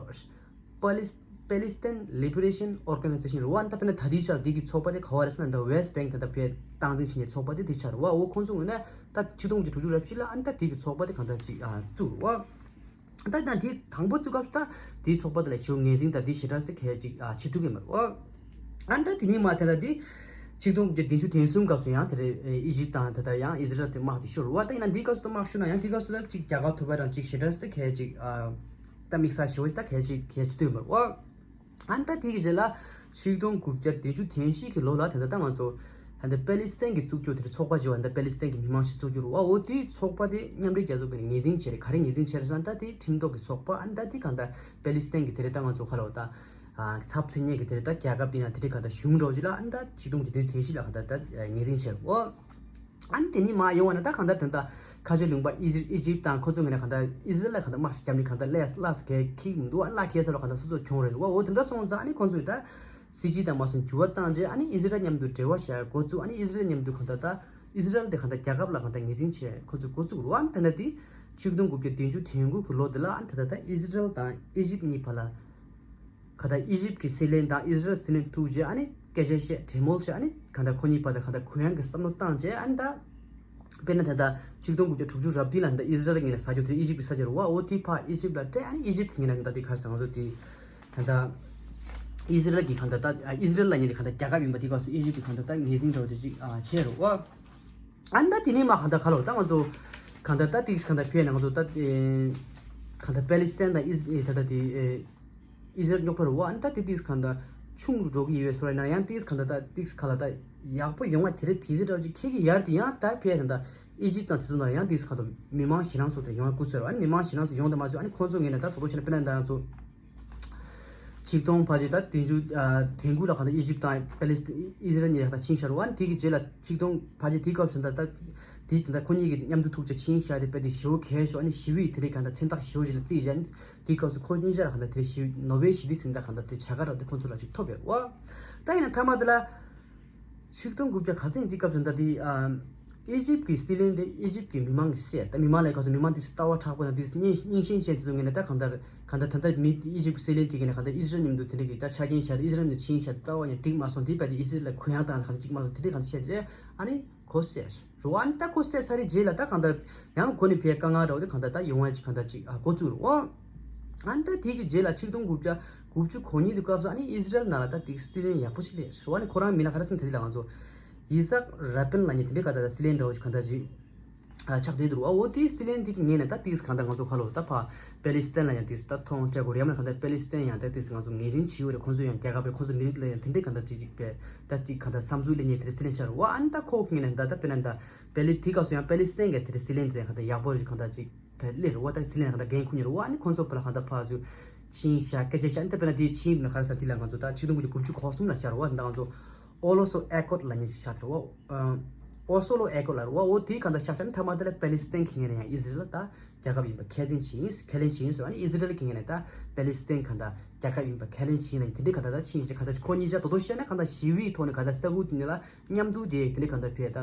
Palis- Palestine Liberation Organization རེད་བ། ད་དཔེར་ན་ད་ལྟའི་ཆར་འདི་གི་ཚོགས་པ་དེ་ག་བ་རེད་ཟེར་ན་ད་West Bank ད་ལྟ་བས་སྟངས་འཛིན་བྱེད་མཁན་ཚོགས་པ་དེ་དེ་ཆར་བ་འོ་ཁོང་ཚོ་ངོས་ནས་ད་ཆིག་སྟོང་དགུ་བརྒྱ་དྲུག་ཅུ་རེ་བཞི་ལ་ཨ་ནི་ད་འདི་གི་ཚོགས་པ་དེ་གང་ལྟར་ཅིག་ཨ་བཙུགས་རེད་བ། ད་ད་འདི་དང་པོ་བཙུགས་སྐབས་སུ་ད་འདིའི་ཚོགས་པ་དེ་ལ་ཞེ་པོ་ངོས་འཛིན་དང་འདི་ཞེ་དྲག་སེ་གལ་ཅིག་ཨ་བྱེད་ཐུབ་ཀྱི་མ་རེད་བ། ཨ་ནི་ད་དེ་ནས་མ་དེ་ད་འདི་ཆིག་སྟོང་དགུ་བརྒྱ་བདུན་ཅུ་དོན་གསུམ་སྐབས་སུ་ཡང་དེ་རེད་ཨི་ཇིབ་དང་ད་ད་ཡང་ཨི་ཟི་རལ་དེ་དམག་དེ་ཤོར་བ། ད་ཡིན་ན་འདིའི་སྐབས་སུ་ད་དམག་ཤོར་ན་ཡང་འདིའི་སྐབས་སུ་ད་ཅིག་རྒྱལ་ཁ་ཐོབ་པ་དང་ཅིག་ཞེ་དྲག་སེ་ད་གལ་ཅིག་ཨ། ད་དམིགས་བསལ་ཞེ་པོ་ཞིག་ད་གལ་ཆེ་གལ་ཆེ་དུས་མ་རེད། ཨ་ནི་ད་དེ་གི་རྗེས་ལ་ཆིག་སྟོང་དགུ་བརྒྱ་བདུན་ཅུ་དོན་བཞི་གི་ལོ་ལ་དེ་འདྲ་ད་ང་ཚོ་ད་ལྟ་པེ་ལི་སི་ཐན་གྱི་བཙུགས་རྒྱུ་དེ་ཚོགས་པ་ཞིག་བ་ད་པེ་ལི་སི་ཐན་གྱི་མི་མང་ཞིག་བཙུགས་རྒྱུ་རེད་བ། འོ་དེའི་ཚོགས་པ་དེ་མཉམ་འབྲེལ་རྒྱལ་ཚོགས་ཀྱིས་ངོས་འཛིན་བྱས་རེད། ག་རེ་ངོས་འཛིན་བྱས་རེད་ཟེར་ན་ད་དེ་ཁྲིམས་ཐོག་གི་ཚོགས་པ་ཨ་ནི་ད་དེ་གང་ལྟར་པེ་ལི་སི་ཐན་གྱི་དེ་རེད་ད་ང་ཚོ་ག་ལ་བ་ད་ཚབ་མཚོན་མཁན་གྱི་དེ་རེད་ད་རྒྱལ་ཁབ་དེ་ཡང་དེ་རེད་གང་ལྟར་གཞུང་འདྲ་བོ་ཅིག་ལ་ཨ་ནི་ད་ཆིག་སྟོང་དགུ་བརྒྱ་བདུན་ཅུ་དོན་བཞི་ལ་གང་ལྟར་ད་ངོས་འཛིན་བྱས་རེད་བ། ཨ་ནི་དེ་ནས་མར་ཡོང་བ་ན་ད་གང་ལྟར་དེ་འདྲ་ཁ་ཆེ་ལུང་པ་ཨི་ཇི་ཨི་ཇིབ་དང་ཁོ་ཚོ་ངོས་ནས་གང་ལྟར་ཨི་ཟི་རལ་ལ་གང་ལྟར་དམག་ཞིག་བརྒྱབ་ནས་གང་ལྟར་ལས་སླ་ས་གལ་ཁེགས་མི་འདུག་ཨ་སླ་ཁེལ་ས་ལ་གང་ལྟར་སོ་སོ་གྱོང་རེད་འདུག་བ། འོ་དེ་འདྲ་སོང་ཙང་ཨ་ནི་ཁོ་ཚོས་ད་སྲིད་ཇུས་དང་མ་སོང་འགྱུར་བ་བཏང་རྗེས་ཨ་ནི་ཨི་ཟི་རལ་མཉམ་དུ་འབྲེལ་བ་བཞག་འགོ་བཙུགས། ཨ་ནི་ཨི་ཟི་རལ་མཉམ་དུ་གང་ལྟར་ད་ཨི་ཟི་རལ་དེ་གང་ལྟར་རྒྱལ་ཁབ་ལ་གང་ལྟར་ངོས་འཛིན་བྱས་ཁོ་ཚོས་འགོ་བཙུགས་རུ་ཨ་ནི་ད་ལྟ་དེ་ཆིག་སྟོང་དགུ་བརྒྱ་བདུན་ཅུ་དོན་དགུ་གི་ལོ་དེ་ལ་ཨ་ནི་ད་ལྟ་ད་ཨི་ཟི་རལ་དང་ཨི་ཇིབ་གཉིས་བར་ལ། ག་ད་ཨི་ཇིབ་ཀྱི་སྲིད་བློན་དང་ཨི་ཟི་རལ་སྲིད་བློན་ཐུག་རྗེས་ཨ་ནི་སྐད་ཆ་བཤད་གྲོས་མོལ་བྱས་ཨ་ནི་ག་ད་ཁོ་གཉིས་བར་དུ་ག་ད་གུ་ཡངས་ཀྱི་བསམ་བློ་བཏང་རྗེས་ཨ་ནི་ད། དཔེར་ན་ད་ལྟ་ཆིག་སྟོང་དགུ་བརྒྱ་དྲུག་ཅུ་རེ་བདུན་ལ་ད་ལྟ་ཨི་ཟི་རལ་ངོས་ནས་ཟ་རྒྱུ་དེ་ཨི་ཇིབ་ཀྱི་ས་ཆ་རུ་བ། འོ་དེ་ཕར་ཨི་ཇིབ་ལ་སྤྲད་ཨ་ནི་ཨི་ཇིབ་ཀྱི་ངོས་ནས་ད་ལྟ་དེ་ག་རེ་ཟེར་ང་ཚོ་དེ་ད་ལྟ་ཨི་ཟི་རལ་གྱི་ག་ད་ད་ཨི་ཟི་རལ་ལ་ཉེ་དེ་ག་ད་རྒྱལ་ཁབ་ཡིན་པ་དེ་སྐབས་སུ་ཨི་ཇིབ་ཀྱི་ག་ད་ད་ངོས་འཛིན་འདྲ་བོ་དེ་ཅིག་བྱས་རུ་བ། ཨ་ནི་ད་དེ་ནས་མ་གང་ལྟར་ག་ལོ་ད་ང་ཚོ་གང་ལྟར་ད་ཏིག་གང་ལྟར་ཕེ་ན་ང་ཚོ་ད་གང་ལྟར་པེ་ལི་སི་ཐན་དང་ཨི་ཟི་ད་ལྟ་དེ་ཨི་ཟི་རལ་རྙོག་དྲ་རུ་བ། ཨ་ནི་ད་དེ་ཏིག་གང་ལྟར་ཆུང་རུ་འགྲོ་གི་ཡོད་སོ་ར་ན་ཡང་ཏིག་གང་ལྟར་ད་ཏིག་ག་ལ་ད་ཡག་པོ་ཡོང་བ་དེ་རེད། དེ་ཟི་འདྲ་ཅིག་ཁྱེད་ཀྱི་ཡར་དེ་ཡང་ད་ཕེ་ན་ད་ཨི་ཇིབ་དང་དེ་ཚོ་ན་ཡང་ཏིག་གང་ལྟར་མི་མང་ཞེད་སྣང་སོགས་དེ་ཡོང་བ་སྐུ་ཟེར་བ། ཨ་ནི་མི་མང་ཞེད་སྣང་སོགས་ཡོང་དང་མ་བཟོད། ཨ་ནི་ཁོང་ཚོ་ངོས་ནས་ད་དོ་དོ་བྱས་ན་དཔེར་ན་ད་ང་ཚོ། ཆིག་སྟོང་ཕལ་ཆེར་ད་བདུན་ཅུ་ཨ་དོན་དགུ་ལ་གང་ལྟར་ཨི་ཇིབ་དང་པེ་ལི་སི་ཨི་ཟི་རལ་གཉིས་ཡག་ཐག་ཕྱིན་ཤར་བ། ཨ་ནི་དེ་གི་རྗེས་ལ་ཆིག་སྟོང་ཕལ་ཆེར་དེའི་སྐབས་སུ་ད་ད་དེ་ད་ཁོ་གཉིས་ཀྱི་མཉམ་དུ་ཐུག་ཅིག་ཕྱིན་ཤར་དེ་དཔེ་དེ་ཞེ་པོ་གལ་ཤོག་ཨ་ནི་ཞི་བའི་དེ་རིགས་གང་ལྟར་མཚན་རྟགས་ཞེ་པོ་ཞིག་ལ་བརྩིས་བཞག་ཨ་ནི་དེའི་སྐབས་སུ་ཁོ་གཉིས་ཆར་གང་ལྟར་དེ་ཞི་ནོ་བེལ་ཞི་བདེའི་གཟེངས་རྟགས་གང་ལྟར་དེ་བྱ་དགའ་རག་དེ་ཁོ་ཚོ་ལ་ཅིག་ཐོབ་ཡོད་བ། ད་ཡིན་ན་མཐའ་མ་དེ་ལ། ཆིག་སྟོང་དགུ་བརྒྱ་ག་ཚོད་ཡིན་དེ་སྐབས་སུ་ད་དེ་ཨ་ཨི་ཇིབ་ཀྱི་སྲིད་བློན་དེ་ཨི་ཇིབ་ཀྱི་མི་མང་གིས་བསད། ད་མི་མང་ལ་སྐབས་སུ་མི་མང་དེ་ལྟ་བ་མཁྲེགས་པོ་དང་དེ་སྙིང་སྙིང་ཤེད་ཅན་དེ་ཚོ་ངོས་ནས་ད་གང་ལྟར་གང་ལྟར་ད་ལྟ་མི་ཨི་ཇིབ་ཀྱི་སྲིད་བློན་དེ་གིས་ནས་གང་ལྟར་ཨི་ཟི་རལ་མཉམ་དུ་དེ་འདྲ་གི་ད་ཆ་རྐྱེན་བཞག་ཨི་ཟི་རལ་མཉམ་དུ་ཕྱིན་བཞག་ལྟ་བ་ཡང་འགྲིག་མ་སོང་། དེ་བས་དེ་ཨི་ཟི་རལ་ལ་གུ་ཡངས་བཏང་གང་ལྟར་གཅིག་མ་སོང་། དེ་འདྲ་གང་ལྟར་བཤད་རེད། ཨ་ནི་ཁོ་བསད་རོ། ཨ་ནི་ད་ཁོ་བསད་ཚར་རེད་རྗེས་ལ་ད་གང་ལྟར་ཡང་ཁོ་ནི་ཕའི་དཀའ་ངལ་འདྲ་བོ་དེ་གང་ལྟར་ད་ཡོང་བ་ཅིག་གང་ལྟར་ཅིག་ཨ་འགོ་བཙུགས་རོ། ཨ་ནི་ད་དེ་གི་རྗེས་ལ་ཆིག་སྟོང་དགུ་བརྒྱ་དགུ་བཅུ་གོ་གཉིས་དུ་སྐབས་སུ་ཨ་ནི་ཨི་ཟི་རལ་ནང་ལ་ད་དེ་སྲིད་བློན་ཡག་པོ་ཞིག་སླེབས་རོ། ཨ་ནི་ཁོ་རང་མིང་ལ་ག་རེ་ཟེར་ན་དེ་ལ་ང་ཚོ་ཡི་སཱག་ར་པིན་ལབ་མཁན་དེ་འདྲའི་ག་ད་ད་སྲིད་བློན་འདྲ་བོ་ཞིག་གང་ལྟར་ཅིག་ཨ་ཆགས་བསྡད་འདུག་ཨ་འོ་དེའི་སྲིད་བློན་དེ་གི་ངོས་ནས་ད་ཏིག་གང་ལྟར་ང་ཚོ་ཁ་ལོ་ད་ཕ་པེ་ལི་སི་ཐན་ལ་ཡང་ཏིག་ད་ཐོང་སྤྲད་དགོས་རེད། ཡང་ན་གང་ལྟར་པེ་ལི་སི་ཐན་ཡང་ད་ཏིག་ང་ཚོ་ངོས་འཛིན་བྱེད་ཡོད་རེད། ཁོང་ཚོ་ཡང་རྒྱལ་ཁབ་རེད། ཁོང་ཚོ་མི་རིགས་ལ་ཡང་དེ་འདྲའི་གང་ལྟར་ཅིག་ཅིག་པས་ད་ཏིག་གང་ལྟར་བསམ་ཚུལ་ལེན་མཁན་དེ་རེད་སྲིད་བློན་ཆགས་རེད། འོ་ཨ་ནི་ད་ཁོ་གི་ངོས་ནས་ད་ད་དཔེར་ན་ད་པེ་ལི་དེའི་སྐབས་སུ་ཡང་པེ་ལི་སི་ཐན་གི་དེ་རེད་སྲིད་བློན་དེ་གང་ལྟར་ཡག་པོ་རེད། གང་ལྟར་ཅིག་བས་སླེབས་རེད། འོ་ད་སྲིད་བློན་གང་ལྟར་འགན་ཁུར་མཁན་རེད། འོ་ཨ་ནི་ཁོང་ཚོ་བར་ལ་གང་ལྟར་ཕར་ཚུར་ཕྱིན་བཞག་སྐད་ཆ་བཤད་ཨ་ནི་ད་དཔེར་ན་དེའི་ཕྱིན་ན་ག་རེ་ཟེར་དེ་ལ་ང་ཚོ་ད་ཆིག་སྟོང་དགུ་བརྒྱ་དགུ་བཅུ་གོ་གསུམ་ལ་བཅར་བ་ད་ང་ཚོ། ཨོ་ལོ་སོ་ཨེ་ཀོར་ལབ་མཁན་ཞིག་ཆགས་ཏེ་རེད་བ། ཨོ་སོ་ལོ་ཨེ་ཀོར་ལབ་རེད་བ། འོ་དེའི་གང་ལྟར་ཤག་ཤག་ནི་མཐའ་མ་དེ་ལ་པེ་ལི་སི་ཐན་གྱི་ངོས་ནས་ཡང་ཨི་ཟི་རལ་ལ་ད་རྒྱལ་ཁབ་ཡིན་པ་ཁས་ལེན་བྱས་ཡིན། ཁས་ལེན་བྱས་ཡིན་ཟེར་བ་ནི་ཨི་ཟི་རལ་གྱི་ངོས་ནས་ད་པེ་ལི་སི་ཐན་གང་ལྟར་རྒྱལ་ཁབ་ཡིན་པ་ཁས་ལེན་བྱས་ཡིན་ལ་དེ་འདྲའི་གང་ལྟར་ད་ཕྱིན་ཞིག་གང་ལྟར་ཁོ་གཉིས་ཆ་དོ་དོ་བཤད་ན་གང་ལྟར་ཞི་བའི་ཐོག་ནས་གང་ལྟར་ས་ཁུལ་དེ་ནས་ལ་མཉམ་དུ་དེ་དེ་འདྲའི་གང་ལྟར་བས་ད་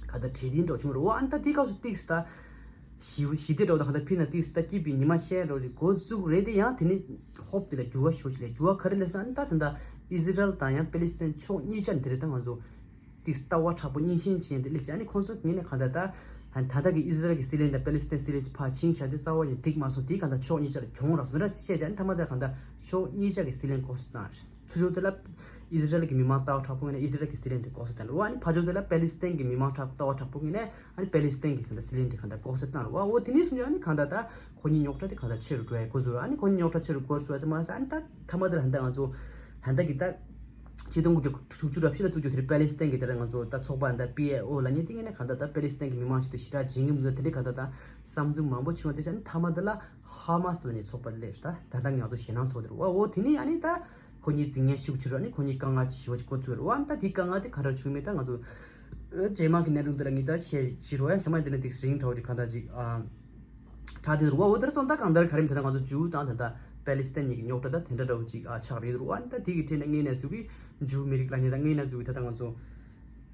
གང་ལྟར་གྲོས་མཐུན་འགྲོ་བྱུང་རེད་བ། ཨ་ནི་ད་དེའི་སྐབས་སུ་ཏིག་ད། ཞི་ཞི་བདེ་འདྲ་བོ་དང་གང་ལྟར་ཕྱིན་ན་ཏིག་ཙམ་ད་སྐྱིད་པའི་ཉི་མ་ཤར་འགྲོ་རེད། འགོ་བཙུགས་རེད་དེ། ཡང་དེ་ནས་ཧོབ་དེ་ལ་འགྱུར་བ་ཤོག་ཞིག་ལས། འགྱུར་བ་ག་རེ་སླེབས་སོང་ཨ་ནི། ད་ད་ལྟ་ཨི་ཟི་རལ་དང་ཡང་པེ་ལི་སི་ཐན་ཕྱོགས་གཉིས་ཆ་ནས་དེ་རེད། ད་ང་ཚོ་ཏིག་ཙམ་ལྟ་བ་དྲག་པོ་རྙིང་ཞེན་ཅན་དེ་སླེབས་ཀྱི་ཨ་ནི། ཁོང་ཚོ་ངོས་ནས་གང་ལྟར་ད་ད་ལྟ་གི་ཨི་ཟི་རལ་གྱི་སྲིད་བློན་དང་པེ་ལི་སི་ཐན་སྲིད་བློན་དེ་ཕར་ཕྱིན་བཞག་དེ་རྩ་བ་ནས་འགྲིག་མ་སོང་། དེ་གང་ལྟར་ཕྱོགས་གཉིས་ཆ་ལ་གྱོང་རག་སོང་འདྲ་བྱས་བྱས་ཨ་ནི། མཐའ་མ་དེ་ལ་གང་ལྟར་ཕྱོགས་གཉིས་ཆ་གི་སྲིད་བློན་ལྐོག་ཟ་བཏང་རེད། ཚུར་ཕྱོགས་དེ་ལ་ཨི་ཟི་རལ་གྱི་མི་མང་ལྟ་བ་དྲག་པོ་ངོས་ནས་ཨི་ཟི་རལ་གྱི་སྲིད་བློན་དེ་ལྐོག་ཟ་བཏང་རེད་བ། ཨ་ནི་ཕར་ཕྱོགས་དེ་ལ་པེ་ལི་སི་ཐན་གྱི་མི་མང་དྲག་ལྟ་བ་དྲག་པོ་ངོས་ནས་ཨ་ནི་པེ་ལི་སི་ཐན་གྱི་གང་ལྟར་སྲིད་བློན་དེ་གང་ལྟར་ལྐོག་ཟ་བཏང་རེད་བ། འོ་དེ་ནས་བཟུང་ཨ་ནི་གང་ལྟར་ད་ཁོ་གཉིས་རྙོག་དྲ་དེ་གང་ལྟར་ཆེ་རུ་འགྲོ་ཡ་འགོ་བཟུང་རེད། ཨ་ནི་ཁོ་གཉིས་རྙོག་དྲ་ཆེ་རུ་འགོ་བཟུང་བ་ཙམ་མ་ཟད་ཨ་ནི་ད་མཐའ་མ་དེ་ལ་ད་ལྟ་ང་ཚོ་ད་ལྟ་གི་ད་ཆིག་སྟོང་དགུ་བརྒྱ་དྲུག་ཅུ་རེད་པ། ཕྱི་ལ་བཙུགས་རྒྱུ་དེ་པེ་ལི་སི་ཐན་གྱི་དེ་ལ་ང་ཚོ་ད་ཚོགས་པ་འདི་པི་ཨེལ་ཨོ་ལབ་མཁན་དེ་ངོས་ནས་གང་ལྟར་ད་པེ་ལི་སི་ཐན་གྱི་མི་མང་ཆེད་དུ་ཞེ་དྲག་བྱེད་མཁན་མི་འདུག་དེ་འདྲའི་གང་ལྟར་ད་བསམ་ཚུལ་མང་པོ་བྱུང་བ་དེ་ཆ་ནས་མཐའ་མ་དེ་ལ་ཧ་མ་སི་ལབ་མཁན་ཚོགས་པ་སླེབས་རེད། ད་ད་ལྟ་ང་ཚོ་ཞེད་སྣང་ཚོགས་དེ་རེད་བ། འོ་དེ་ནས་ཨ་ནི་ད་ཁོ་གཉིས་འཛིང་མཁན་ཤུགས་ཆེ་རུ། ཨ་ནི་ཁོ་གཉིས་དཀའ་ངལ་ཞི་བ་ཅིག་འགོ་ཚུགས་རེད་བ། ཨ་ནི་ད་དེའི་དཀའ་ངལ་དེ་ག་འདྲ་བྱུང་མིན་ད་ང་ཚོ་རྗེས་མ་གི་གནད་དོན་དེ་ལ་ངས་ད་བཤད་ཕྱིར་རོ། ཡང་ཞེ་མ་དེ་ནས་དེ་རིང་གྲྭ་བ་དེ་གང་ལྟར་ཅིག་ཨ། ཁྲག་དེ་རུ་བ་འོ་དེར་སོང་ད་གང་ལྟར་ག་རེ་མི་ད་ལྟ་ང་ཚོ་ཇུའུ་དང་ད་ལྟ་པེ་ལི་སི་ཐན་གཉིས་ཀྱི་རྙོག་དྲ་ད་དེ་འདྲ་འདྲ་བོ་ཅིག་ཨ་ཆགས་རེད་རུ་བ། ད་དེ་གི་ཁྲོད་ནས་དངོས་གནས་ཚུགས་ཀྱི་ཇུའུ་མི་རིགས་ལབ་མཁན་ད་དངོས་གནས་ཚུགས་ཀྱི་ད་ལྟ་ང་ཚོ་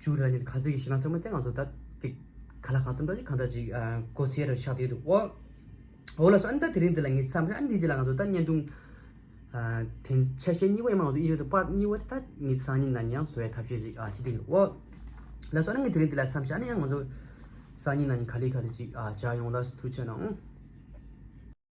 ཇུའུ་ལབ་མཁན་ད་ག་ཚོད་ཀྱི་ཞེད་སྣང་ཚང་མ་དེ་ང་ཚོ་ད་ཅིག་ག་ལ་གང་འཚམ་འདྲ་ཅིག་གང་ལྟར་ཅིག་ཨ་གོ་ཚད་རུ་ཆགས་རེད་རུ་བ། འོ་ལགས་སོ། ཨ་ནི་ད་དེ་རིང་འདི་ལ་ངས་བསམ་ཤེས་ཨ་ནི་འདི་རྗེས་ལ་ང་ཚོ་ད་བརྙན་ཐུང་ཨ་དེ་ཆ་ཤས་གཉིས་པ་ཡིན་མ་ང་ཚོ་ཨིན་ཇི་དང་པར་གཉིས་པ་དེ་ད་ངས་སང་ཉིན་ནང་ཡང་བཟོ་བའི་ཐབས་ཤེས་ཅིག་ཨ་བྱེད་དུས་འོ་ལགས་སོ། ཨ་ནི་ངས་དེ་རིང་འདི་ལ་བསམ་ཤེས་ཨ་ནི་ཡང་ང་ཚོ་སང་ཉིན་ནང་ཡང་ག་ལེ་ག་ལེ་ཅིག་ཨ་མཇལ་ཡོང་། ལགས་སོ། ཐུགས་རྗེ་གནང་།